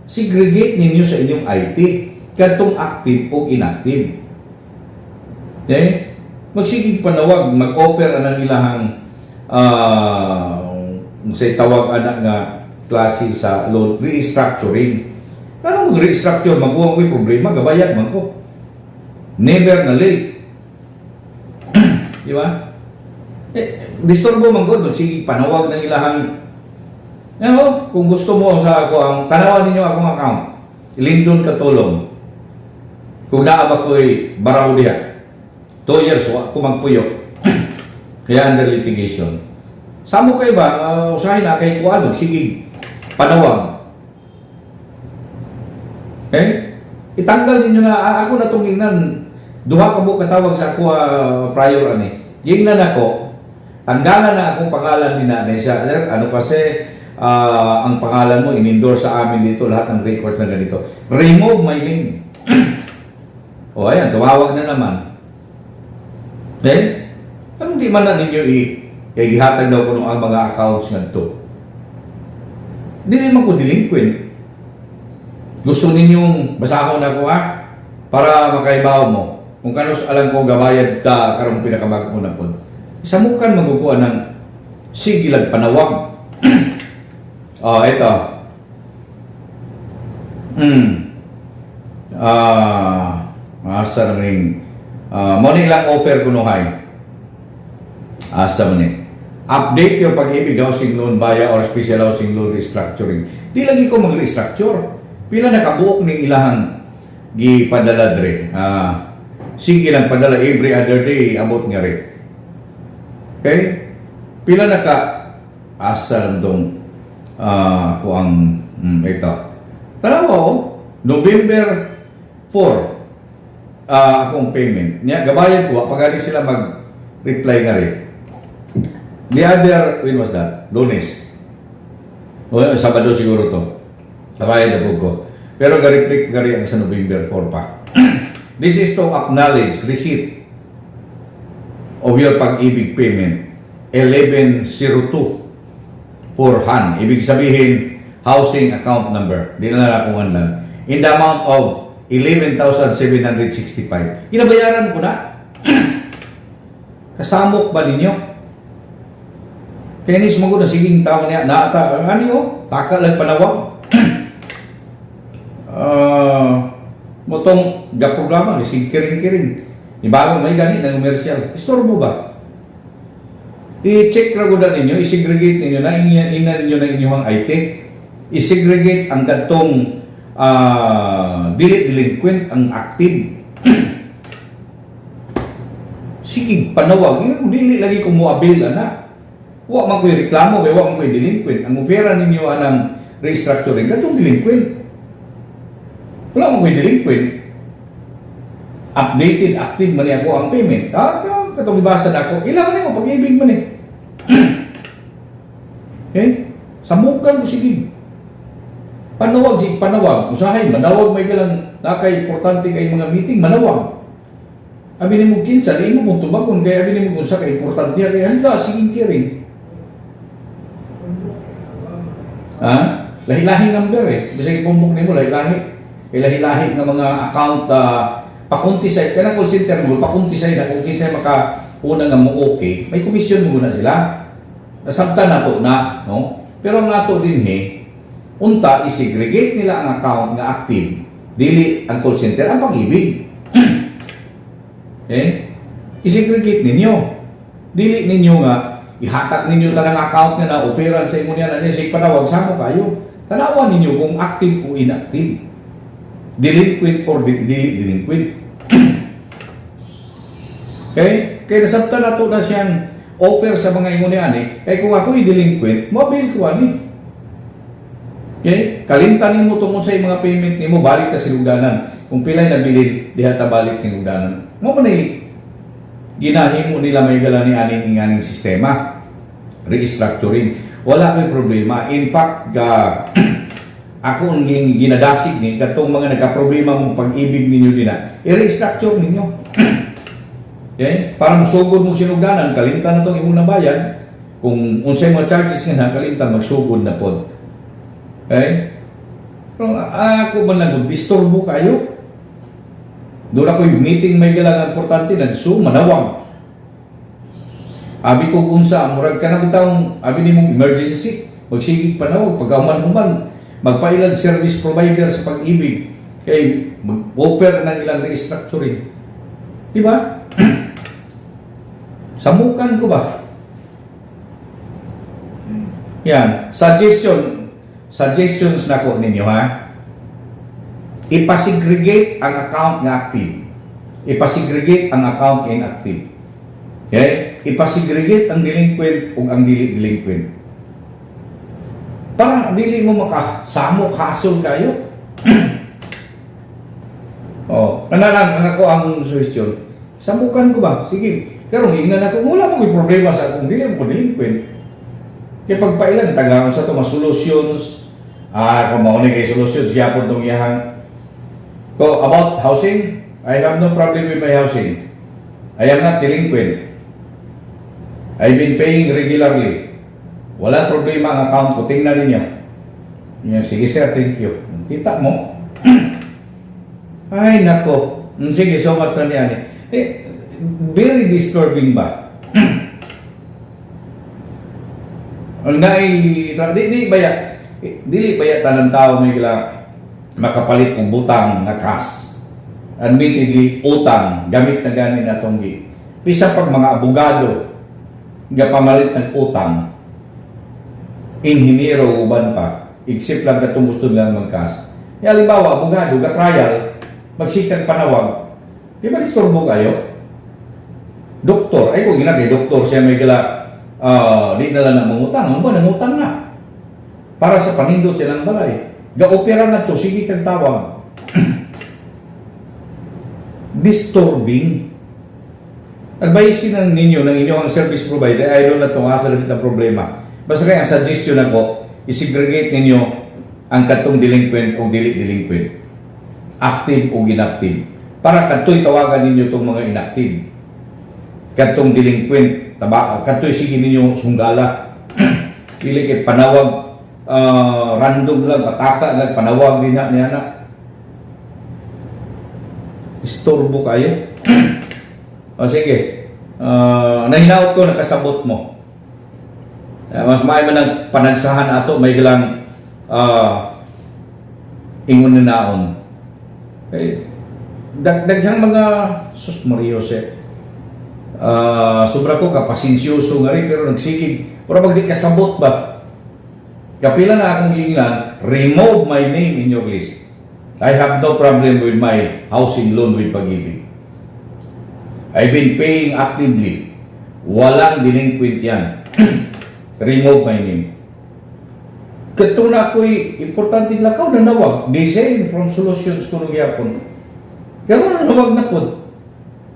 Speaker 2: segregate ninyo sa inyong IT kadtong active o inactive. Okay? Magsigig panawag, mag-offer anang ilahang say tawag ana nga klase sa loan restructuring. Ano mag restructure, magkuha ko'y problema, gabayad man ko. Never na late. Di ba? Eh, disturbo man gud, magsigig panawag ng ilahang ano, kung gusto mo sa ako ang tanawan ninyo akong account. Lindon Katulong. Kung naa ba ko'y baraw diha. 2 years wa ko magpuyo. Kaya under litigation. Samo kay ba, usahay na kay kuan, sige, panawag. Okay? Itanggal ninyo na, ako na itong ingnan, duha ka mo katawag sa ako prior ani. Gingnan ako, tanggalan na akong pangalan ni nanay siya. "Sir, ano kasi, ang pangalan mo, in-endorse sa amin dito, lahat ng records na ganito. Remove my name." O ayan, tumawag na naman. Okay? Anong di man na ninyo kay gihatag daw kuno ang mga accounts ngadto? Dili man ko delinquent. Gusto ninyong basahon ako ha? Para makaibaw mo. Kung kanus alang ko gabayad ta karong pinakamag na pod. Samukan magukuha ng sigilag panawag. Oh, ito. Ah, asa na ning mo ni ilang offer kunuhay. Asa man ni? Update your Pag-IBIG housing loan via or special housing loan restructuring. Di lagi ko mag-restructure. Pila nakabuok ning ilahang gipadala dre. Sige lang padala every other day abot nga rin. Okay? Pila naka asa lang dong kuang ito. Tanawa oh, November 4 akong payment. Nya gabayan ko pag sila mag-reply nga rin. The other, when was that? Lunes. O, Sabado siguro to. Gabayan na po ko. Pero ga-reply gari ang sa November 4 pa. This is to acknowledge receipt of your Pag-IBIG payment 1102 for HAN. Ibig sabihin, housing account number. Di na lang akong lang. In the amount of 11,765. Ginabayaran ko na. Kasamok ba ninyo? Kaya ni sumugod na siging tao niya, naata, ano yun? Taka lang panawag. Motong ga programa ni sig kiring-kiring. Ni bago may gani ng komersyal. Istorbo ba? I-check ra gud na ninyo, i-segregate ninyo na ina ninyo ng inyong IT. I-segregate ang kadtong dili delinquent ang active. Sige, panawag. Yung dili lagi kung mo-avail ana. Wa man ko'y reklamo, kay wa man ko'y delinquent. Ang ofera ninyo anang restructuring, katong delinquent. Wala man ko'y delinquent. Updated, active man ako ang payment. Ah, katong ibasa na ako. Ilang man ako, Pag-IBIG man eh. Okay? Samukan ko sige. Panawag, sige, panawag. Usahay, manawag may galang nakay importante kay mga meeting, manawag. Abi nimo kinsa, di mo mong tubagon kay abi nimo kung sa kay importante kay hala sige kiring. Ha? Lahi-lahi number eh. Bisag ipumbok nimo lahi-lahi. Kay lahi-lahi nga mga account pakunti sa kanang call center mo, pakunti sa na kung kinsay maka una nga mo okay, may komisyon mo na sila. Nasabtan nato na, no? Pero ang ato din he, unta i-segregate nila ang account nga active, dili ang call center ang Pag-IBIG. Okay? I-segregate ninyo. Dili ninyo nga ihatak ninyo tanang account nga na offeran sa imo niya na niya sig panawag samo kayo. Tanawan ninyo kung active o inactive. Delinquent or dili delinquent. Okay? Kaya nasabtan na to na siyang offer sa mga ingon ni ani, kay kung ako'y delinquent, mo-avail ko ani. Okay? Kalintan nimo tungod sa mga payment nimo balik ta sinugdanan. Kung pilay nabilin diha ta balik sinugdanan. Mo man ay ginahimo nila may gala ni aning inganing sistema. Restructuring. Wala ko'y problema. In fact, ga, ako ang ginadasig ni katong mga nagka-problema mong Pag-IBIG ninyo dina, i-restructure ninyo. Okay? Para musugod mong sinugdanan, kalimtan na tong imong nabayad. Kung unsay mga charges nga na, kalimtan, magsugod na pod. Okay? Pero ako man lang, disturbo kayo. Doon ako yung meeting may galang importante, nag-Zoom, manawag. Abi ko unsa, murag ka na bitawng, abi nimo emergency, magsigig panawag, pagkahuman-human, magpailag service provider sa Pag-IBIG, kay mag-offer ng ilang restructuring. Di ba? Samukan ko ba? Yan. Suggestion. Suggestions na ko ninyo ha. Ipasegregate ang account nga active. Ipasegregate ang account inactive. Okay? Ipasegregate ang delinquent ug ang dili delinquent. Para dili mo makasamok, hasol kayo. Oh, kana lang ang ako ang suggestion. Samukan ko ba? Sige. Pero ingnan ako, wala mo problema sa akong dili mo ko delinquent. Kay pagpailan tagaan sa to mga solutions. Ah, kung mao ni kay solutions gyapon tong iyahang. Ko about housing, I have no problem with my housing. I am not delinquent. I've been paying regularly. Wala problema ang account ko. Tingnan ninyo. Yan, sige sir, thank you. Kita mo. Ay, nako. Sige, so much na niya. Eh, very disturbing ba? Ang naay, di ba ya, eh, dili ba ya tanan tao may gila makapalit og butang nga cash? Admittedly, utang, gamit na gani na tunggi. Bisa pag mga abogado, nga pamalit ng utang, inhinyero uban pa, except lang katong gusto nila mag-cash. Ya, halimbawa, abogado, ga trial, magsikag panawag, di ba disturbo kayo? Doktor, ay kung ginagay, doktor siya may gala, di na lang nangungutang, ano ba, nangutang na. Para sa panindot silang balay. Ga-opera na to, sige kag tawag. Disturbing. Advice ng ninyo, ng inyong service provider, I don't na itong asa ng problema. Basta kaya ang suggestion ako, isegregate ninyo ang katong delinquent o dili delinquent. Active o inactive. Para kadtoy tawagan ninyo itong mga inactive. Katong delinquent, taba, kadtoy sige ninyo sunggala. Dili kay panawag random lang, pataka lang, panawag din na niya na. Istorbo kayo. O sige. Nahinaot ko nakasabot mo. Mas maayo man ang panagsahan ato may gilang ingon na naon. Eh, daghang mga sus Mariose. Sobra ko kapasensyoso nga rin pero nagsigig. Pero pag di kasabot ba? Kapila na akong giingnan, remove my name in your list. I have no problem with my housing loan with Pag-ibig. I've been paying actively. Walang delinquent yan. Remove my name. Kato na ako'y importante lakaw na nawag. Design from solutions ko nung yapon. Pero nanawag na po.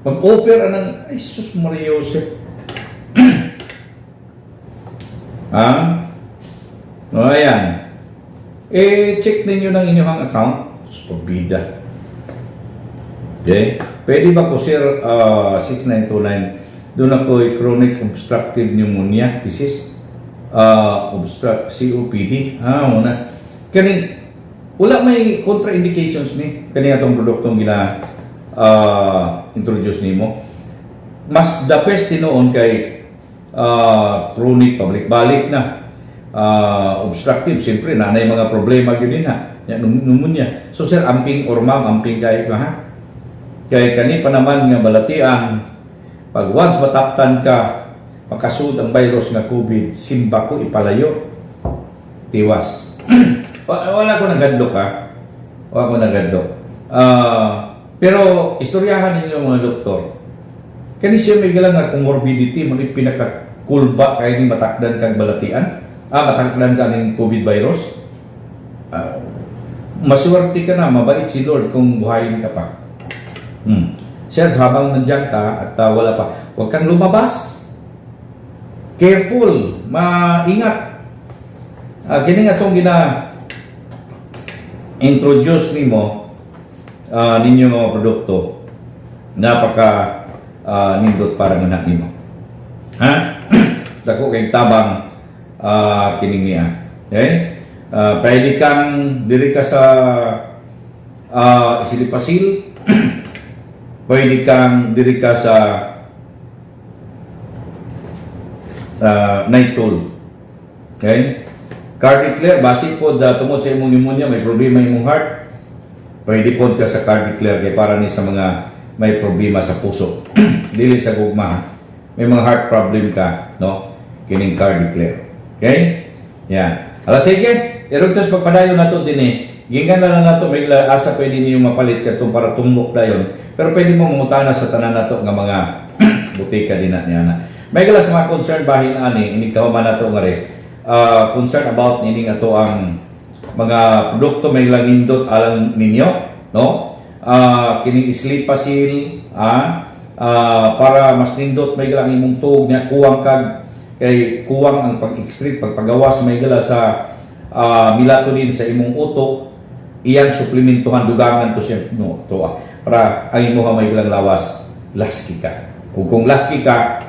Speaker 2: Mag-offer anang, ay sus Maria Joseph. Ha? O, ayan. Eh, check ninyo ng inyong account. Sus, pabida. Okay? Pwede ba ko, sir, 6929, doon ako chronic obstructive pneumonia disease? Obstruct, COPD. Ah, una. Kani, wala may contraindications ni kani atong produktong gina introduce nimo. Mas the best tinuon kay chronic pabalik-balik na obstructive, siyempre nanay mga problema gyud na pneumonia. So sir, amping or ma'am, amping kay ka ha, kay kani pa naman nga balatian, pag once mataptan ka, makasud ang virus nga COVID, simba ko ipalayo tiwas. Wala ko nagadlok ha, wala ko nagadlok. Pero istoryahan ninyo mga doktor, kani siya may galang nga comorbidity mo ni pinakakulba kay ni matakdan kag balatian, matakdan ka ning COVID virus. Maswerte ka na, mabait si Lord kung buhayin ka pa. Sir, habang nandiyan ka at wala pa, huwag kang lumabas. Careful, maingat. Kini nga itong gina introduce nimo ninyo mga produkto, napaka nindot para nga nimo ha. Dako kay tabang kining niya, okay? Pwede kang diri ka sa Isilipasil, pwede kang diri ka sa night toll, okay? Cardiclear, basi po da tungod sa imong pneumonia, may problema imong heart, pwede po ka sa Cardiclear kay para ni sa mga may problema sa puso. Dili sa gugma ha. May mga heart problem ka, no? Kining Cardiclear. Okay? Yan. Ala sige, irugtos pagpadayon nato din eh. Gingan na lang nato may asa pwede niyo mapalit kadtong para tumok dayon. Pero pwede mo mangutana sa tanan nato nga mga Butika din na niya na. May gala sa mga concern bahin ani inig kahuman nato nga re. Concern about nining ato ang mga produkto may lang nindot alang ninyo, no? Kining Sleepasil, para mas nindot may ang imong tuog niya, kuwang kag kay kuwang ang pag-excrete, pagpagawas may gala sa melatonin sa imong utok, iyang suplementuhan, dugangan to siya, no, to para ang imuha may galang lawas laski ka. Ug kung laski ka,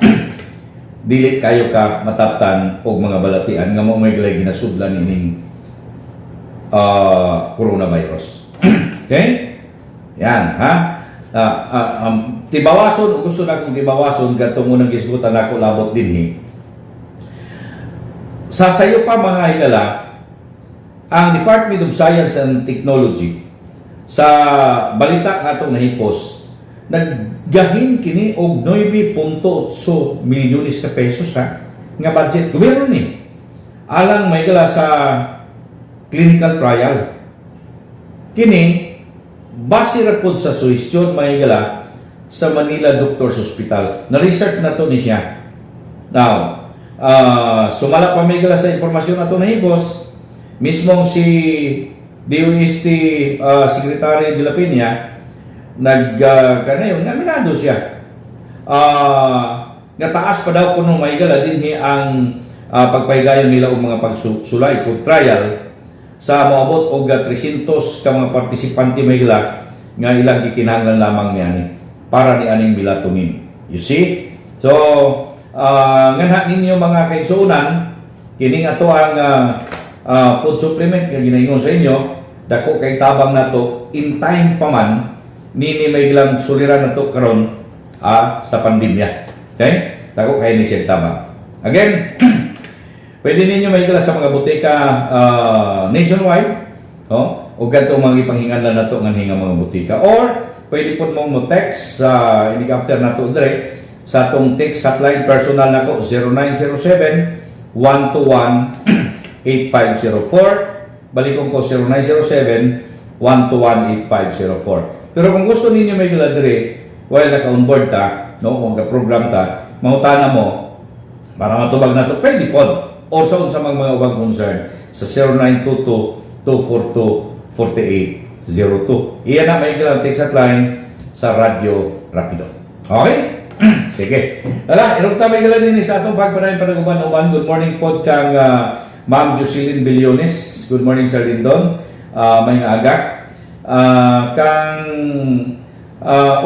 Speaker 2: dili kayo ka mataptan og mga balatian nga mao may galay ginasudlan ining coronavirus. Okay? Yan, ha? Tibawason, gusto na kong tibawason kadtong unang gisgutan nako labot dinhi. Sa sayo pa, mga higala, ang Department of Science and Technology, sa balita nga atong nahipos, naggahin kini og 9.8 milyones ka pesos ha nga budget gobyerno ni alang may gala sa clinical trial. Kini base ra pod sa suhestyon may gala sa Manila Doctors Hospital. Na research na to ni siya. Now, sumala pa may gala sa impormasyon na to nahipos, mismong si DOST Secretary de la Peña nag kanayon nga aminado siya. Nga taas pa daw kuno may gala dinhi ang pagpahigayon nila og mga pagsulay kung trial sa moabot og 300 ka mga partisipante may gala nga ilang gikinahanglan lamang niani para ni aning melatonin. You see? So, nganha ninyo, mga kaigsuonan, kining ato ang food supplement nga ginaingon sa inyo, dako kay tabang nato in time pa man nini may ilang suliran nato karon sa pandemya. Okay? Dako kay ni siya tabang. Again, pwede ninyo mahigala sa mga butika nationwide, no? O ganito mga ipanghinganlan nato nga nga mga butika. Or pwede po mong mo text sa inig after nato dire sa atong text hotline personal nako, 0907 121 8504. Balikon ko, 0907 121 8504. Pero kung gusto ninyo may gala dire while naka-onboard ta, no, o program ta, mangutana mo para matubag nato, pwede pod. Or sa unsa mang mga ubang concern sa 0922 242 4802. Iyan na may ilang text hotline sa Radyo Rapido. Okay? Sige. Tala, irog ta may galan din sa atong pagpanayin panaguban-uban. Good morning po kang Ma'am Jocelyn Billones. Good morning, Sir Lindon. May aga. Kang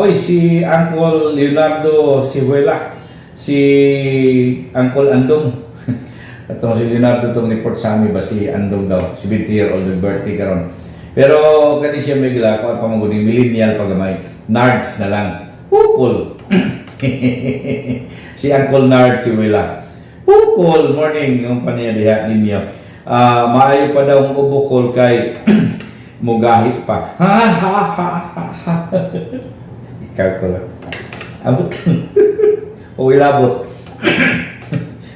Speaker 2: oy, si Uncle Leonardo Sihuela, si Uncle Andong. Atong si Leonardo tong report sa amin ba, si Andong daw, 70-year-old yung birthday karon. Pero kani siya may gila ko ang pamangguning millennial pagamay. Nards na lang. Hukol. Si Uncle Nard Sihuela. Hukol, morning yung paniya diha ninyo. Maayo pa daw ang ubukol kay mugahi pa. Ha ha ha ha ha. Ikaw ko lang. Abot lang. O ilabot.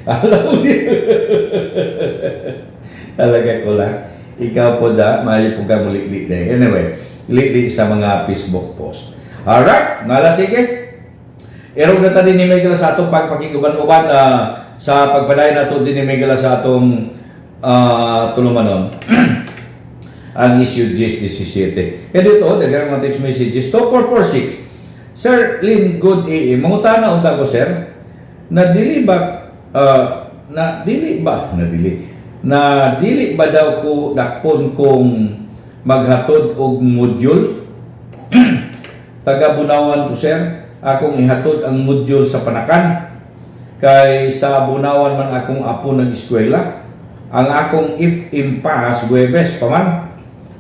Speaker 2: Alam mo din. Talaga ko lang. Ikaw po da, maayo po ka muli day. Anyway, li sa mga Facebook post. Alright, ngala sige. Erog na ta din ni Miguel sa atong pagpakiguban-uban sa pagpadayon nato din ni Miguel sa atong tulumanon ang issue 10-17. Kaya dito, daghang mga text messages. 2446. "Sir Lin, good AM. Mangutana unta ko, sir, na dili ba na dili ba na dili na dili ba daw ko dakpon kung maghatod og module? Taga Bunawan ko, sir. Akong ihatod ang module sa Panacan. Kay sa Bunawan man akong apo ng eskwela. Ang akong FM pass Huwebes pa man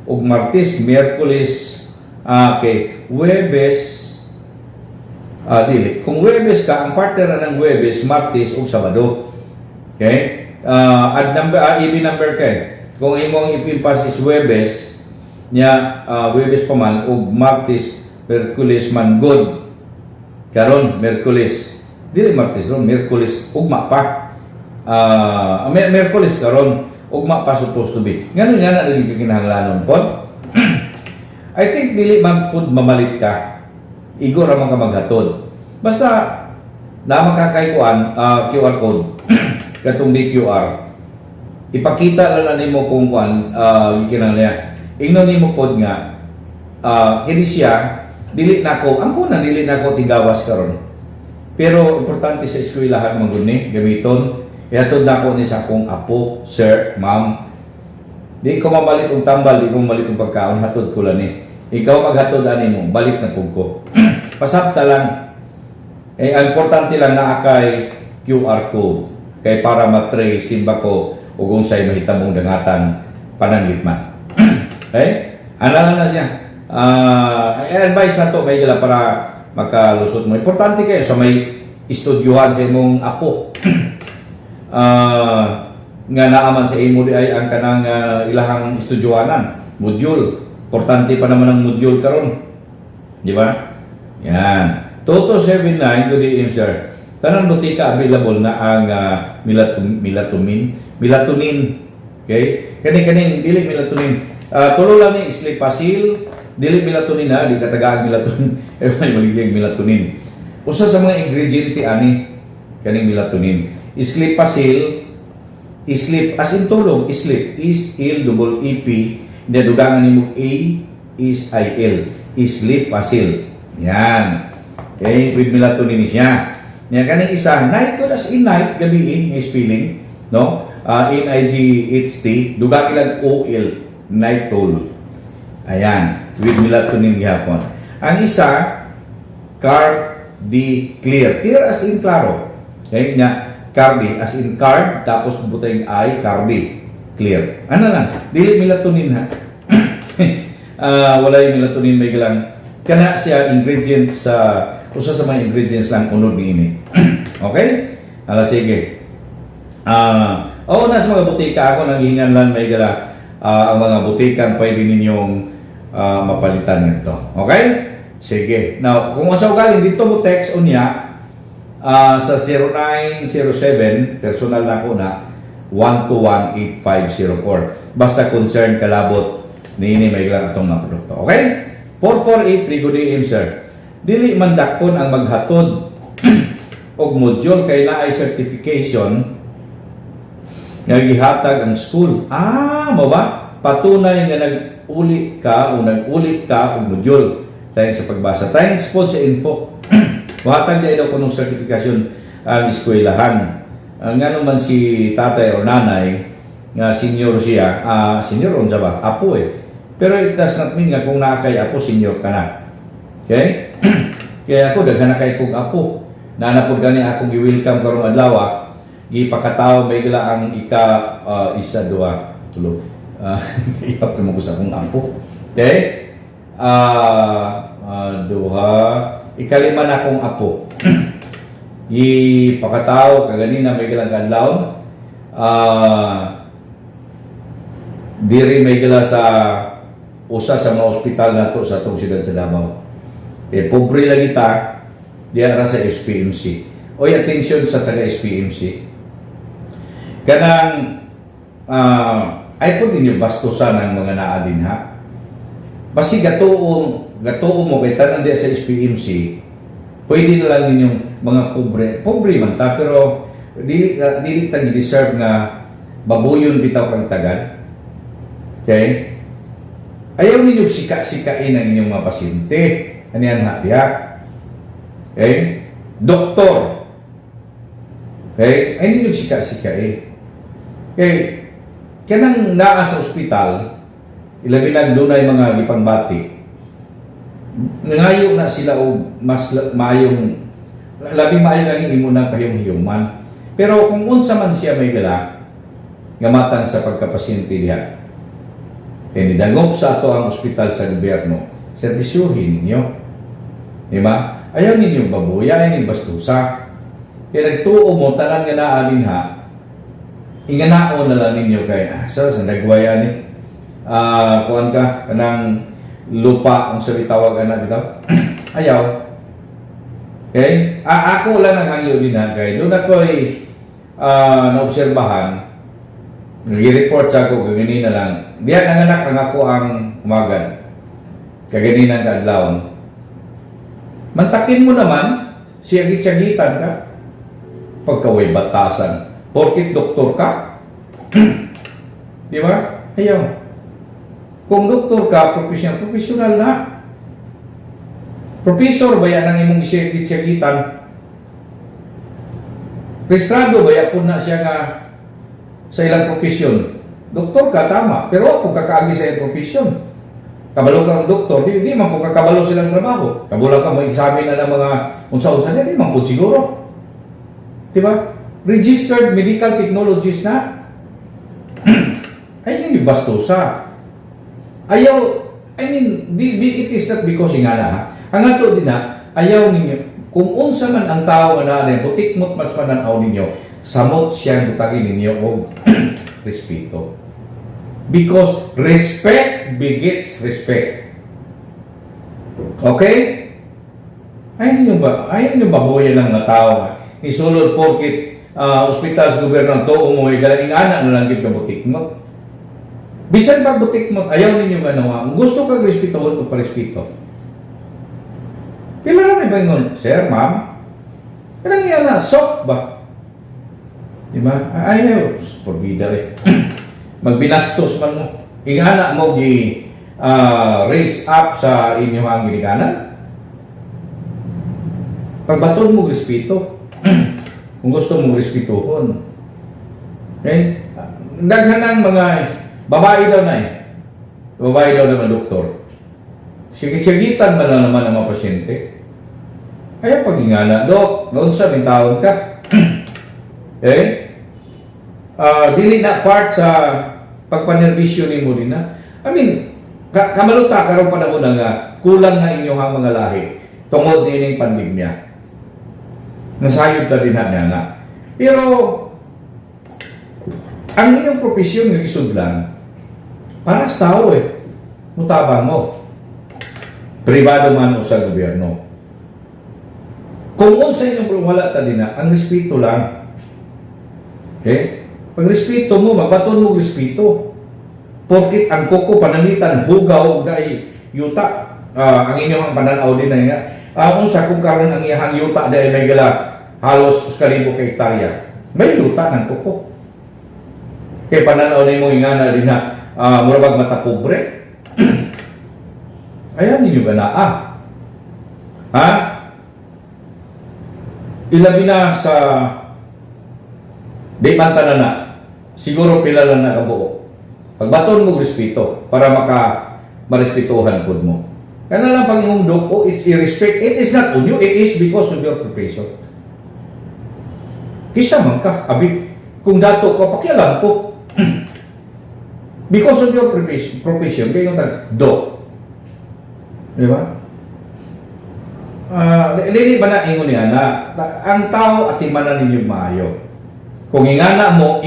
Speaker 2: ug Martes, Miyerkules." Okay, Huwebes, dili. Kung Huwebes ka, ang partner na ng Huwebes, Martes ug Sabado. Okay? Add number, EB number kay. Kung imong FM pass is Huwebes, nya Huwebes pa man ug Martes, Miyerkules man good. Karon Miyerkules. Dili Martes ron, Miyerkules ugma pa. Miyerkules karon, ugma pa supposed to be. Ngano nga na dili ka kinahanglanon pod? I think dili man pud mamalit ka. Igo ra man ka maghatod. Basta Na makakay kuan QR code katong DQR. Ipakita lang na nimo kung kuan gikinahanglan. Ingnon nimo pod nga kini siya dili nako ang kuna, dili nako tigawas karon. Pero importante sa eskwelahan man gud ni gamiton. Ihatod nako ni sa akong apo, sir, ma'am. Di ko mamalit og tambal, di ko mamalit og pagkaon, hatod ko lang ni. Ikaw maghatod ani mo, balik na pug ko. Pasapta lang. Eh, ang importante lang naa kay QR code kay para matrace simba ko ug unsay mahitabong dangatan pananglit man. Okay? Ana lang na siya. Advice na to may gala para makalusot mo. Importante kayo sa may estudyuhan sa imong apo. Nga naaman sa imo di ay ang kanang ilahang estudyuhanan, module. Importante pa naman ang module karon. Di ba? Yan. 2279, good evening, sir. Tanang botika available na ang melatonin, melatonin. Okay? Kani kaning dili melatonin. Tulo lang ni Sleepasil, dili melatonin ha, di katagaag melatonin. Eh may maliglig melatonin. Usa sa mga ingrediente ani kaning melatonin. Sleepasil, sleep as in tulog, sleep is L double E P, niya dugangan nimo A is I L. Sleepasil. Yan. Okay, with melatonin ni siya. Niya kaning isa, night ko as in night, gabi eh, nga spelling, no? N I G H T, dugang ilang O L, night toll. Ayan, with melatonin gihapon. Ang isa, Carb D Clear. Clear as in klaro. Okay, nya Cardi as in card, tapos butay I, Cardi Clear. Ano lang, dili melatonin ha. Wala yung melatonin, may galang kana siya ingredients sa usa sa mga ingredients lang unod niini. Okay? Ala, sige. Oo na sa mga butika ako nang hingan lang may gala ang mga butikan pwede ninyong mapalitan nito. Okay? Sige. Now, kung unsa ugali dito mo text unya sa 0907, personal na ko na 1218504. Basta concern kalabot niini may lang atong mga produkto. Okay? 4483, good AM, sir. Dili man dakpon ang maghatod og module kay naay certification nga gihatag ang school. Ah, mo ba? Patunay nga nag-uli ka o nag-uli ka og module. Thanks sa pagbasa. Thanks po sa info. Muhatag di daw kunong certification ang eskwelahan. Ang ngano man si tatay o nanay nga senior siya, senior unsa ba? Apo eh. Pero it does not mean nga kung naa kay apo, senior ka na. Okay? Kaya ako, daghan na kay kog apo. Naa pod gani akong gi-welcome karong adlaw. Gipakatawo may gila ang ika isa, duha, tulo. Ihap naman ko sa akong apo. Okay? Duha, ikalima na akong apo. Gipakatawo kaganina may gilang kadlawon. Diri may gila sa usa sa mga ospital nato sa atong siyudad sa Davao. Eh, pobre lagi ta, diya ra sa SPMC. Oy, attention sa taga SPMC. Kanang ay po ninyo bastusan ang mga naa din ha. Basi gatuo, gatuo mo kay tanan diya sa SPMC, pwede na lang ninyong mga pobre, pobre man ta, pero dili dili ta deserve nga babuyon bitaw kang tagad. Okay? Ayaw ninyo sika-sikain ang inyong mga pasyente. Ano yan ha? Diha. Okay? Doktor. Okay? Ay ninyo sika-sikain. Okay? Kanang naa sa ospital, ilabi na dunay mga gipangbati, nangayo na sila og mas maayong, labi maayo lang imo na kayong human. Pero kung unsa man siya may gala, gamatan sa pagkapasyente diha. Kay nidangop sa ato ang ospital sa gobyerno, serbisyuhin ninyo. Di ba? Ayaw ninyo babuya, ayaw ninyo bastusa. Kaya nagtuo mo, tanan nga naa dinha, inganao na lang ninyo kay, sa nagwaya ni, kuan ka, kanang lupa, ang sabi tawag ana bitaw. Ayaw. Okay? Ako lang ang hangyo din ha, kay doon ako'y naobserbahan, nag-report sa ako, kaganina lang, diyan nanganak ang ako ang umagan. Kaganina ang kaadlawon. Mantakin mo naman, siyagit-siyagitan ka. Pagkaway batasan. Porkit doktor ka? Di ba? Ayaw. Kung doktor ka, professional, professional na. Professor ba yan ang imong isakit-sakitan? Rehistrado ba yan na siya nga sa ilang profesyon? Doktor ka, tama. Pero kung kakaagi sa iyang profesyon, kabalo ka ang doktor, di man po kakabalo silang trabaho. Kabalo ka mo examine na ng mga unsa-unsa niya, di man po siguro. Di ba? Registered medical technologist na. Ay, hindi bastusa. Ayaw, I mean, di, it is not because nga na, ha. Ang ato din na, ayaw ninyo, kung unsa man ang tao nga naa, butikmot mas pananaw ninyo, samot siyang butagin ninyo og respeto. Because respect begets respect. Okay? Ay ninyo baboyan ng mga tao nga isulod porkit ospital sa gobyerno ang tuo mo, ay galing ana na lang gid ka butikmot. Bisan pag butikmot, ayaw ninyo ganawa. Kung gusto kag respetuhon, pagparespeto. Pila na may bangon, "Sir, ma'am." Kanang iya na, soft ba? Di ba? Ayaw, porbida eh. Magbinastos man mo. Ingana mo gi raise up sa inyong ang ginikanan. Pagbaton mo respeto. Kung gusto mong respetuhon. Okay? Daghan ng mga babae daw na eh. Babae daw naman doktor. Sigit-sigitan man lang naman ang mga pasyente. Kaya pag-ingana, "Dok, noon sa taon ka." Eh? Dili na part sa pagpanerbisyo nimo din na. I mean, kamaluta karon pa na mo na nga kulang na inyong ang mga lahi tungod niining pandemya. Nasayod ta din na niya na. Pero ang inyong profesyon nga gisudlan para sa tao eh. Mutabang mo. Pribado man o sa gobyerno. Kung unsa inyong wala ta din na, ang respeto lang. Okay? Pag respeto mo, magbaton mo respeto. Porkit ang kuko pananglitan hugaw og naay yuta. Ang inyong ang pananaw din na nga. Unsa kung karon ang iyang yuta dahil may gala halos 1,000 ka hektarya. May yuta ng kuko. Kay pananaw nimo ingana din na mura bag mata pobre. Ayan ninyo ganaa. Ha? Ilabi na sa di man tanan na. Siguro pila lang na kabuo. Pagbaton mo respeto para maka marespetuhan pud mo. Kana lang pag imong doko, it's irrespect. It is not on you, it is because of your profession. Kisa man ka, abi, kung dato ko, pakialam ko. Because of your profession, kayo tag, do. Di ba? Dili ba na ingon niya na ang tao atimanan ninyo maayo. Kung ingana mo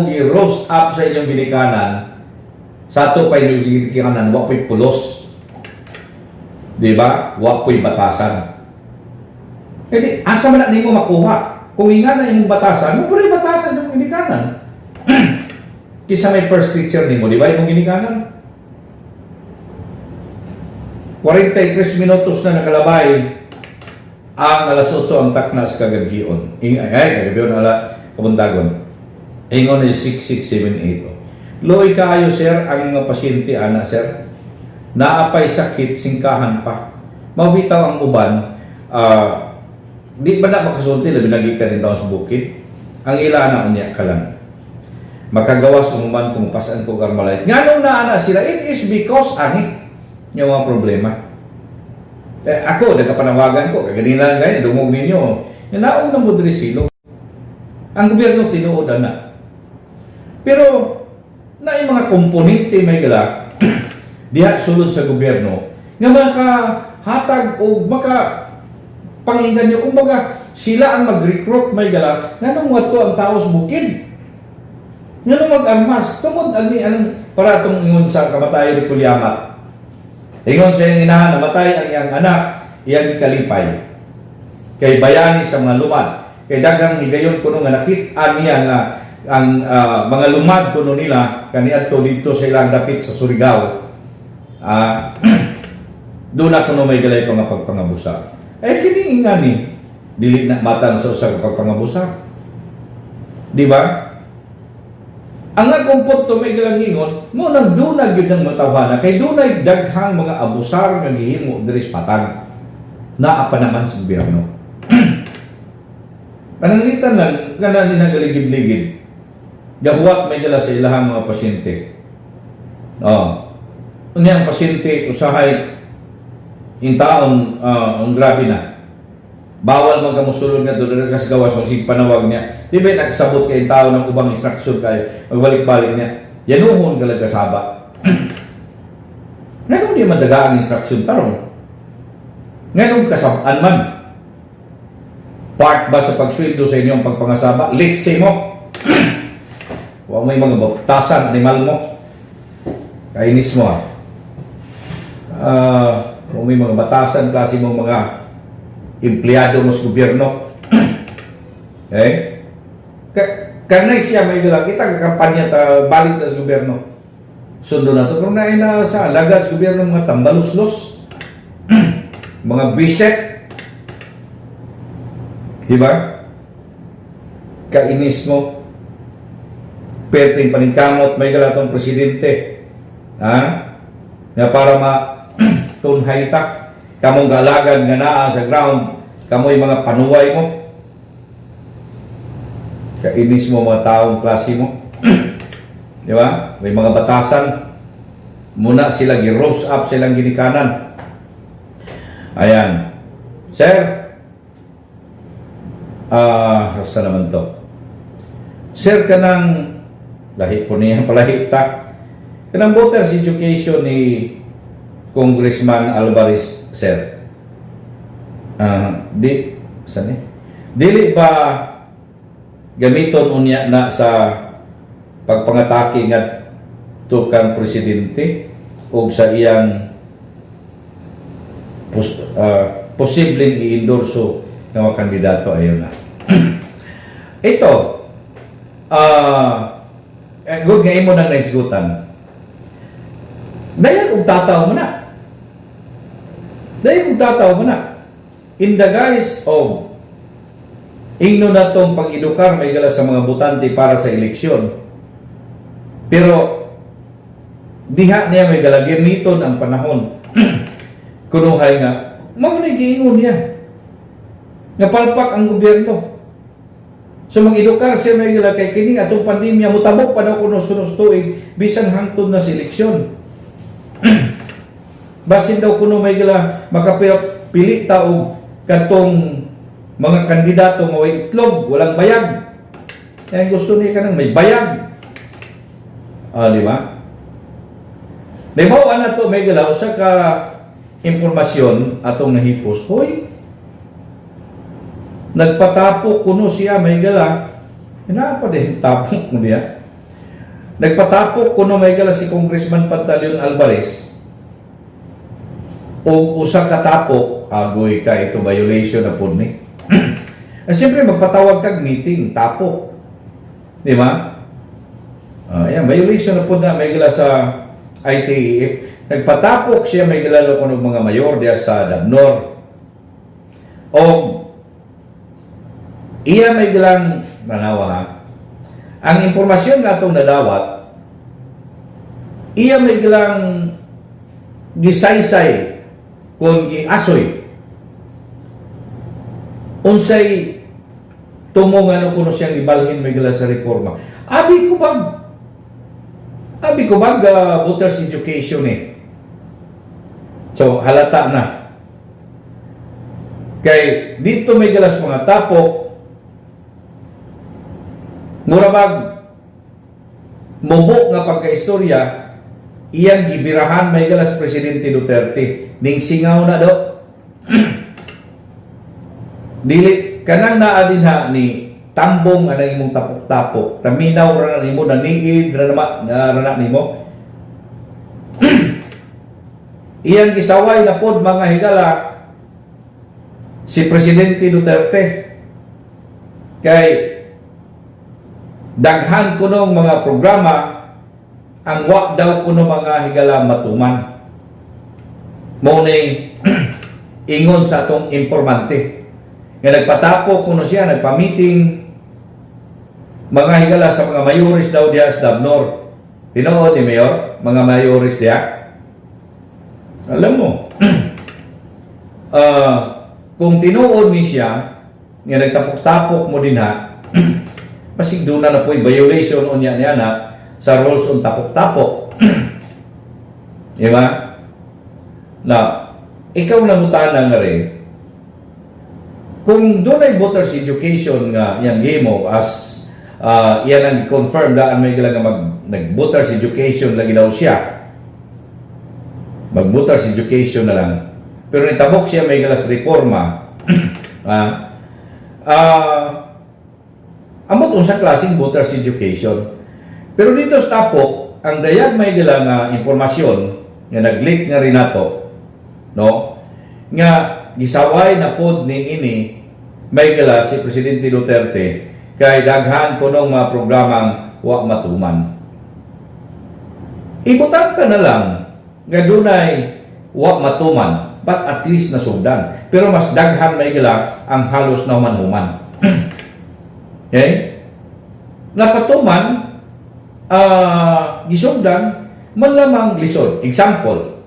Speaker 2: gi-roast up sa inyong ginikanan, sa ato pa inyong ginikanan, wa po'y pulos. Di ba? Wa po'y batasan. Edi, asa man na nimo makuha? Kung ingana imong batasan, mo po'y batasan sa imong ginikanan. Kisa may first teacher nimo, di ba imong ginikanan? 43 minutos na nakalabay ang alas 8 ang taknas kagabhion. Ay, kagabhion ala kabuntagon. Ingon ni 6678. "Luoy kaayo, sir, ang mga pasyente ana, sir. Naapay sakit singkahan pa. Mao bitaw ang uban di ba na makasulti labi nagi ka din taon sa bukid. Ang ila na unya ka lang. Makagawas umuman kung pasan ko Armalite." Nganong naa na sila? It is because ani yung mga problema. Eh, ako, nagkapanawagan ko, kaganina lang ganyan, dungog ninyo. Yung naong na mo diri silo. Ang gobyerno tinuod na. Pero, na yung mga komponente may gala, diha sulod sa gobyerno, nga makahatag o maka panginggan nyo, kumbaga, sila ang mag-recruit may gala, nganong to ang tao sa bukid? Nganong mag-armas? Tungod, agi, anong, para itong ingon sa kamatayon ni Kulyamat. Ingon sa iyang inahan, namatay ang iyang anak, iyang gikalipay. Kay bayani sa mga lumad. Kay daghang higayon kuno nga nakit-an niya nga ang mga lumad kuno nila kaniadto didto sa ilang dapit sa Surigao. Doon na kuno may galay pa nga pagpangabusa. Eh kini nga ni Dili na matang sa usa ka pagpangabusar. Di ba? Ang akong punto, may gilangingon, mo nang dunag yun ng matawhana, kay dunay daghang mga abusar nga gihimo diri sa patag. Naa pa naman sa gobyerno. Pananglitan lang, kana ni nagaligid-ligid. Gahuwat may dala sa ilahang mga pasyente. Oh. Unya ang pasyente usahay in taon ang grabe na. Bawal man kamusulod nga doon ka sa gawas, magsig panawag niya. Di ba nakasabot kay tao ng ubang instruction kay magbalik-balik niya. Yanuhon ka lang kasaba. Nganong di man daga ang instruction tarong? Nganong kasabaan man? Part ba sa pagsweldo sa inyong pagpangasaba? Let's say mo. Wa may mga batasan, animal mo. Kainis mo ah. Kung may mga batasan, klase mo mga empleyado mo sa gobyerno. Eh? Kanay siya may bilang kita kampanya ta balik na sa gobyerno. Sundo na to pero na na sa alaga sa gobyerno mga tambaluslos. Mga biset. Diba? Kainis mo. Perting paningkamot may galatong presidente. Ha? Nga para ma tunhay ta kamong galagan nga naa sa ground, kamoy mga panuway mo. Kainis mo mga taong klase mo. Di ba? May mga batasan muna sila, gi-rose up silang ginikanan. Ayan, sir. Ah, uh, naman to, sir, kanang lahi po niya palahi ta kanang voters education ni Congressman Alvarez, sir. Ah, di saan eh? Dili ba gamiton unya na sa pagpangatake nga kang presidente o sa iyang posibleng i-endorso ng mga kandidato? Ayon na. Ito, eh, good nga imo nang naisgutan. Dahil og tataw mo na. Dahil og tataw mo na. In the guise of ingno na tong pag-edukar may gala sa mga botante para sa eleksyon. Pero diha niya may gala gamiton ang panahon. Kunuhay nga mao ni giingon niya nga palpak ang gobyerno. So mag-edukar siya may gala kay kini atong pandemya mutabok pa daw kuno sunod tuig bisan hangtod na sa eleksyon. Basin daw kuno may gala makapili ta og katong mga kandidato nga way itlog, walang bayag. Yan gusto niya, kanang may bayag. Ah, di ba? Nahibaw na to may gala usa ka impormasyon atong nahipos. Hoy, nagpatapok kuno siya may gala. Naa pa din tapok mo diya. Nagpatapok kuno may gala si Congressman Pantaleon Alvarez o usa ka tapok, agoy ka, ito violation na pud ni. Ah, siyempre magpatawag kag meeting, tapok. Di ba? Ah, ayan, violation na pud na may gala sa ITEF. Nagpatapok siya may gala kuno mga mayor diya sa Dabnor. O iya may galang tanawa ha. Ang impormasyon nga atong nadawat, iya may galang gisaysay kung giasoy unsay tumo nga no kuno siyang ibalhin may gala sa reforma. Abi ko bag voters education eh. So halata na. Kay dito may galas mga tapok, mura bag mubo nga pagkaistorya, iyang gibirahan may galas Presidente Duterte ning singaw na do. Dili kanang naa dinha ni tambong ana imong tapok-tapok, taminaw ra na nimo, naniid ra na ra na nimo. Iyang gisaway na pod, mga higala, si Presidente Duterte kay daghan kunong mga programa ang wa daw kuno, mga higala, matuman. Mao ning ingon sa atong informante. Nga nagpatapok kuno siya, nagpa-meeting mga higala sa mga mayores daw diya sa Davnor. Tinuod ni Mayor, mga mayores diya. Alam mo, kung tinuod ni siya, nga nagtapok-tapok mo din ha, basig doon na na po'y violation unya niya na sa rules on tapok-tapok. Di ba? Na, ikaw nangutana nga rin, kung doon ay voters education nga yan himo as iyan ang confirm daan may nga nag voters education lagi daw siya, mag voters education na lang, pero nitabok siya may galas reforma, amot unsa klaseng voters education. Pero dito sa tapok, ang dayag may gala nga impormasyon nga nag-leak nga rin nato, no, nga gisaway na pod ni ini may gala si Presidente Duterte kay daghan kunong mga programang wa matuman. Ibutang ta na lang nga dunay wa matuman, but at least nasugdan. Pero mas daghan may gala ang halos na human-human. Okay? Napatuman, gisugdan, man lamang lisod. Example,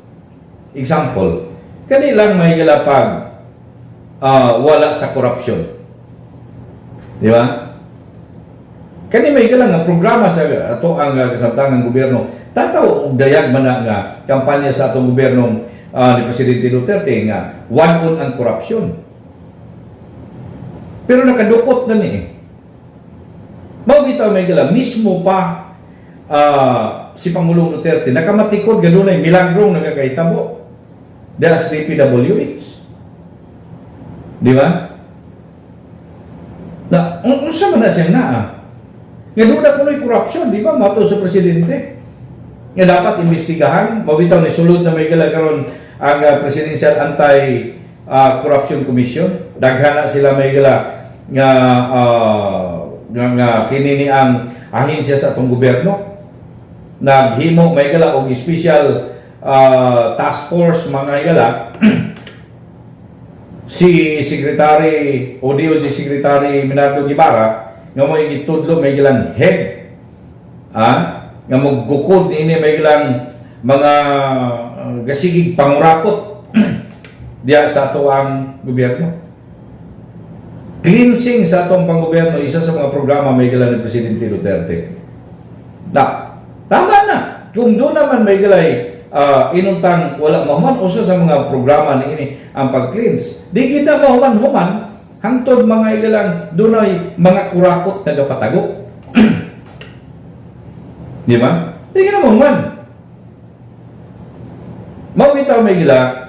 Speaker 2: example, kani lang may gala pag wala sa korupsyon. Di ba? Kani may gala nga programa sa ato ang kasamtangang gobyerno. Tataw og dayag man na nga kampanya sa atong gobyerno ni Presidente Duterte nga wad-on ang korupsyon. Pero nakadukot na ni eh. Mao bitaw may gala mismo pa si Pangulong Duterte nakamatikod nga dunay milagrong nagakahitabo diha sa DPWH. Di ba? Na unsa man na siyang naa? Nga doon na kuno'y corruption, di ba? Mato sa presidente. Nga dapat imbestigahan, mabitaw ni sulod na may gala karon ang Presidential Anti-Corruption Commission. Daghan na sila may gala nga kini ni ang ahensya sa atong gobyerno. Naghimo may gala og special task force mga higala si Secretary o DOJ Secretary Menardo Guevarra nga mo gitudlo may gilang head nga moggukod niini may gilang mga gasigig pangurakot diya sa ato ang gobyerno. Cleansing sa atong panggobyerno, isa sa mga programa may gilang ni Presidente Duterte na tama na kung doon naman may gilay inuntang wala mahuman, usa sa mga programa ni ini ang pag-cleanse. Di kita mahuman-human hangtod mga igalang dunay mga kurakot na gapatago. Di ba? Di kita mahuman. Mao bitaw may gila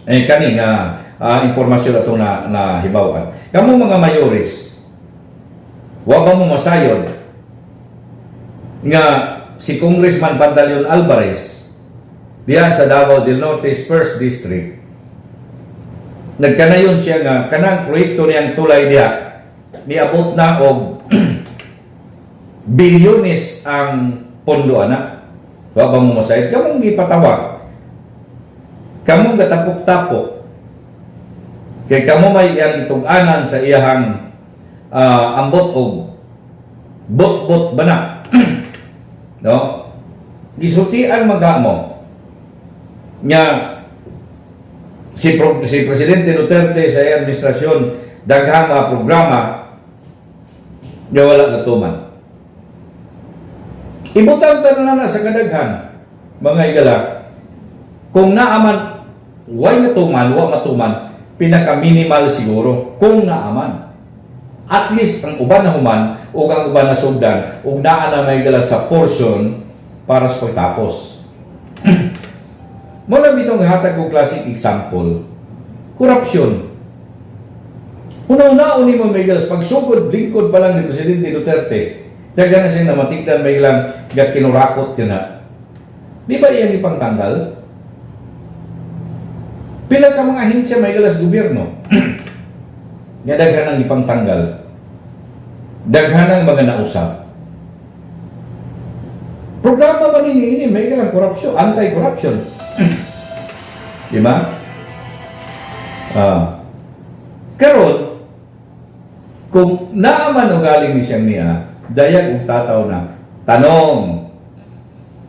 Speaker 2: eh kani nga impormasyon atong na nahibaw-an. Kamo mga mayores, wa ba mo masayod nga si Congressman Pantaleon Alvarez diya sa Davao del Norte's First District, nagkanayon siya nga kanang proyekto niyang tulay diya niabot na og bilyones ang pondo ana? Wa ba mo masayod kamong gipatawag, kamong gatapok-tapok kay kamo may iyang gitug-anan sa iyahang ambot og bot-bot ba na, no? Gisultian magamo nga si Presidente Duterte sa iyang administrasyon daghang mga programa nga wala natuman. Ibutang tanan na sa kadaghan mga igala, kung naaman way natuman, wa matuman, pinaka minimal siguro kung naaman. At least ang uban na human ug ang uban na sugdan ug naa na may gala sa portion para sa pagtapos. Mo na bitong hatag og classic example, corruption. Una-una ni mo may galas, pagsugod, lingkod pa lang ni Presidente Duterte, daghan na siyang namatigdan may lang ga kinurakot yun na. Di ba iyang ipangtanggal? Pila ka mga ahensya may galas gobyerno nga daghan ang ipangtanggal. Daghan ang mga nausap. Programa man ini ini may galang corruption, anti-corruption. Di ba? Ah. Karon, kung naaman o galing ni siyang niya, dayag og tataw na, tanong,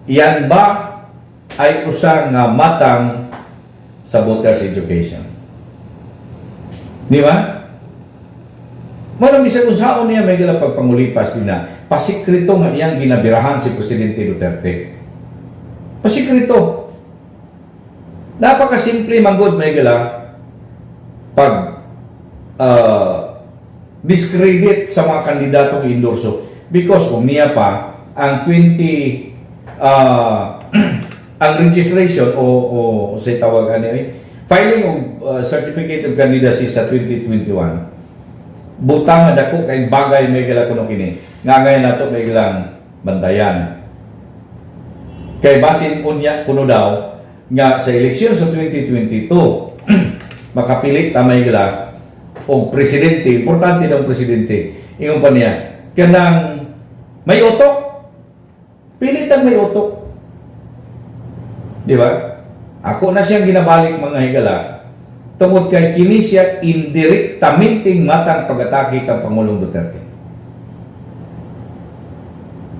Speaker 2: iyan ba ay usa nga matang sa voters education? Di ba? Mao nang bisan unsaon niya may gila pagpangulipas din na pasikrito nga iyang ginabirahan si Presidente Duterte. Pasikrito. Napakasimple manggod may gila pag discredit sa mga kandidatong endorso because kung niya pa ang 20 ang registration o sa tawag ani ay filing of certificate of candidacy sa 2021, butang nga dako kay bagay may gila kuno kini nga ngayon nato may gilang bantayan kay basin unya kuno daw nga sa eleksyon sa 2022 makapilit ta may gila og presidente. Importante daw ang presidente. Ingon pa niya kanang may utok, pilit ang may utok, di ba? Ako na siyang ginabalik, mga higala, tungod kay kini siya indirektamente matang pag-atake kang Pangulong Duterte.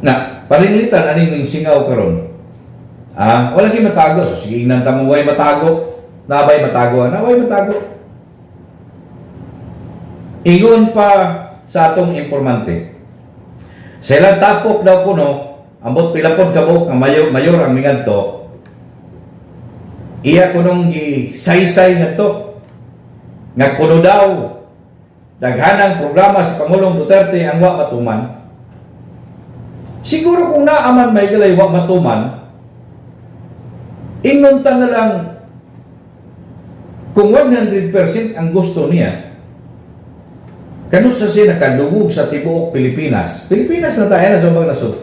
Speaker 2: Na, paringlitan aning ning singaw karon. Ah, wala kay matago. So sige ingnan ta mo way matago. Nabay matago, na way matago. Ingon pa sa atong informante. Sa ilang tapok daw kuno, ambot pila pod kabuok nga mayor, mayor ang mingadto. Iya kunong gisaysay ngadto nga kuno daw daghanang programa sa Pangulong Duterte ang wa matuman. Siguro kung naaman may galay wa matuman, ingon ta na lang kung 100% ang gusto niya, kanusa siya nakadungog sa tibuok Pilipinas? Pilipinas na tayo na sa ubang nasod.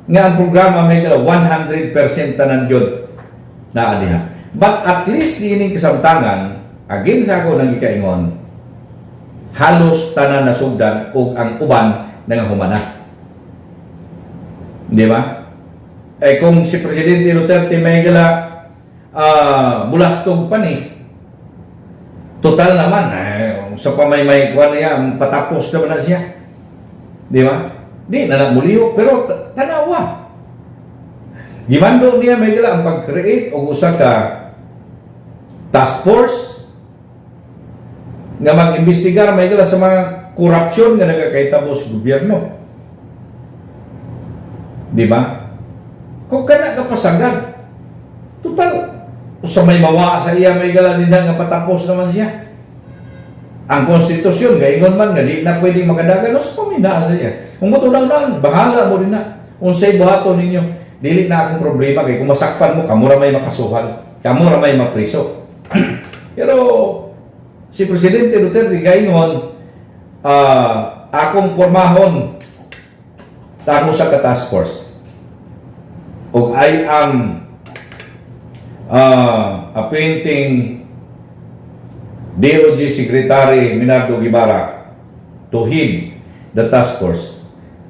Speaker 2: Nga ang programa may gala 100% tanan gyud naa diha. But at least dining kasamtangan, again sa ako nang gikaingon, halos tanan nasugdan ug ang uban nangahumana. Di ba? Eh kung si Presidente Duterte may gala bulastog pa ni, total naman, eh, sa pamay-may kuha niya, patapos naman na siya. Di ba? Di na lang pero tanawa. Gimando niya may gala ang pag-create og usa ka task force nga mag-imbestigar may gala sa mga korupsyon nga nagakahitabo sa gobyerno. Di ba? Kung kana ka pasagad, total, usa may mawa sa iya may gala nila nga patapos naman siya. Ang konstitusyon, gaingon man nga di na pwedeng makadagan, sa pamina sa iya. Kung matulang lang, bahala mo din na. Unsay buhaton ninyo, dili na akong problema kay kung masakpan mo, kamo ra may makasuhan, kamo ra may mapriso. Pero si Presidente Duterte gaingon, akong pormahon tamo sa ka task force. Og I am appointing DOJ Secretary Menardo Guevarra to head the task force.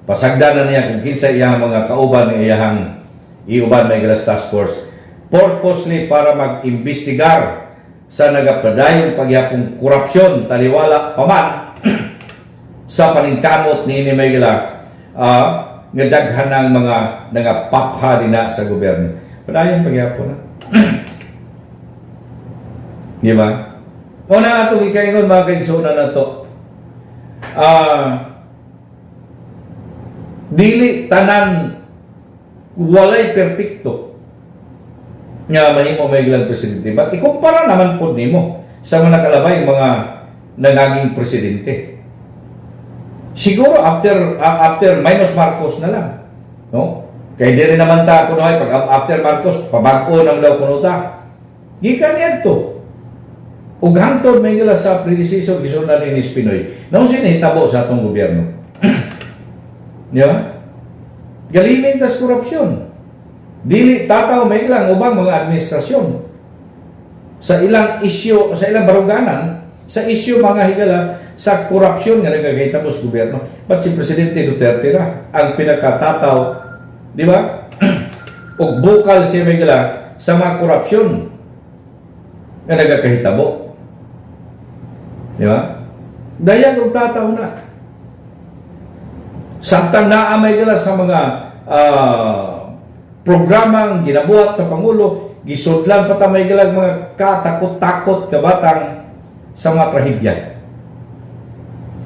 Speaker 2: Pasagdan na niya kung kinsa iyang mga kauban ni iyang iuban may galas task force purposely para mag-imbestigar sa nagapadayong pagyapong korupsyon taliwala paman sa paningkamot ni ini may gila nga daghan ng mga nangapapha dinha sa gobyerno. Padayon pagyapon na. Di ba? Mao na atong ikaingon, mga kaigsuonan nato. Dili tanan, walay perpekto nga mahimo may gilang presidente. But ikumpara naman pod nimo sa mga nakalabay mga nangaging presidente. Siguro after minus Marcos na lang. No? Kay diri naman ta kuno ay pag after Marcos pabag-o nang daw kuno ta. Gikan niadto. Ug hangtod may gila sa predecessor gisulna ni PNoy. Naunsa nahitabo sa atong gobyerno? Di ba? Galimin tas korupsyon. Dili tataw may ilang ubang mga administrasyon. Sa ilang isyu, sa ilang baruganan, sa isyu, mga higala, sa korupsyon nga nagagahitabo sa gobyerno. But si Presidente Duterte ra ang pinakatataw, di ba? Og bukal siya may gala sa mga korupsyon nga nagakahitabo. Di ba? Dayag og tataw na. Samtang naa may gala sa mga programang ginabuhat sa Pangulo, gisudlan pa ta may galag mga katakot-takot kabatang sa mga trahedya.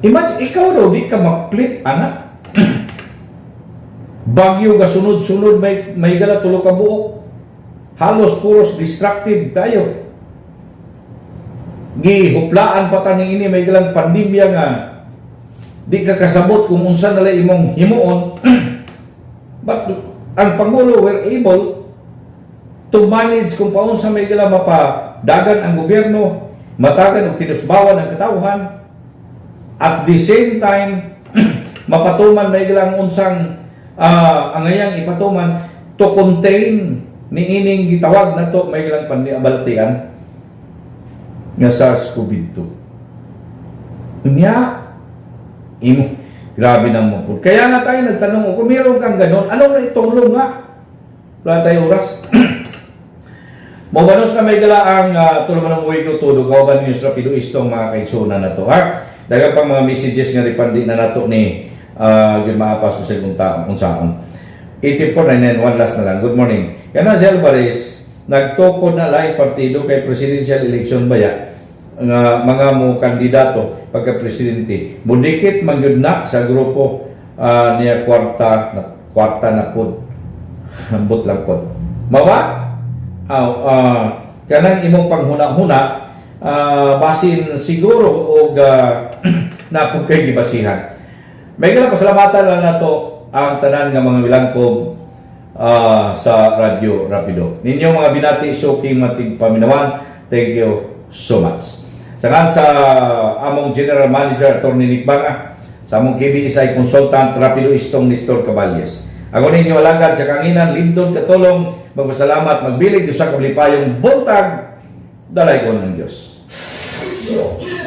Speaker 2: Imagine, ikaw daw, di ka maplit, anak. Bagyo ga sunod-sunod may gala tulo ka buok. Halos puros destructive tayo. Gihuplaan pa ta ini may galang pandemya nga di ka kasabot kung unsa nala imong himuon. But ang Pangulo were able to manage kung paunsa may gala mapadagan ang gobyerno, matagan og tinusbawan ang katawhan, at the same time mapatuman may galang unsang angayang ipatuman to contain ni ining gitawag na to may galang balatian nga SARS-CoV-2. Unya, imo, grabe na mo po. Kaya nga tayo nagtanong, kung meron kang ganon, anong naitulong nga? Wala tayo oras. Mobanos na may gala ang tuluman ng Uwigo Todo, kauban News Rapido Istong mga kaigsunan na to. Ha? Daghang pang mga messages nga ripandi na nato ni gyud maapas ko sa kung taong unsaon. 84991, last na lang. Good morning. Kana si Alvarez, nagtukod na laing partido kay presidential election baya nga mga mo kandidato pagka presidente. Mudikit man gyud na sa grupo niya kwarta na pod. Ambot lang pod. Mawa? Aw, kanang imong panghuna-huna basin siguro og napong kay gibasihan. May gala pasalamatan lang nato ang tanan nga mga milangkob sa Radyo Rapido. Ninyong mga binati suki matigpaminawan, thank you so much. Sa nga sa among General Manager Atty. Nick Banga, sa among KBSI Consultant Rapido Istong Nestor Caballes. Ako ninyo alagad sa kanginan, lindog katulong, magpasalamat, magbilig sa kabalipayong buntag, dalaygon ng Diyos.
Speaker 3: General.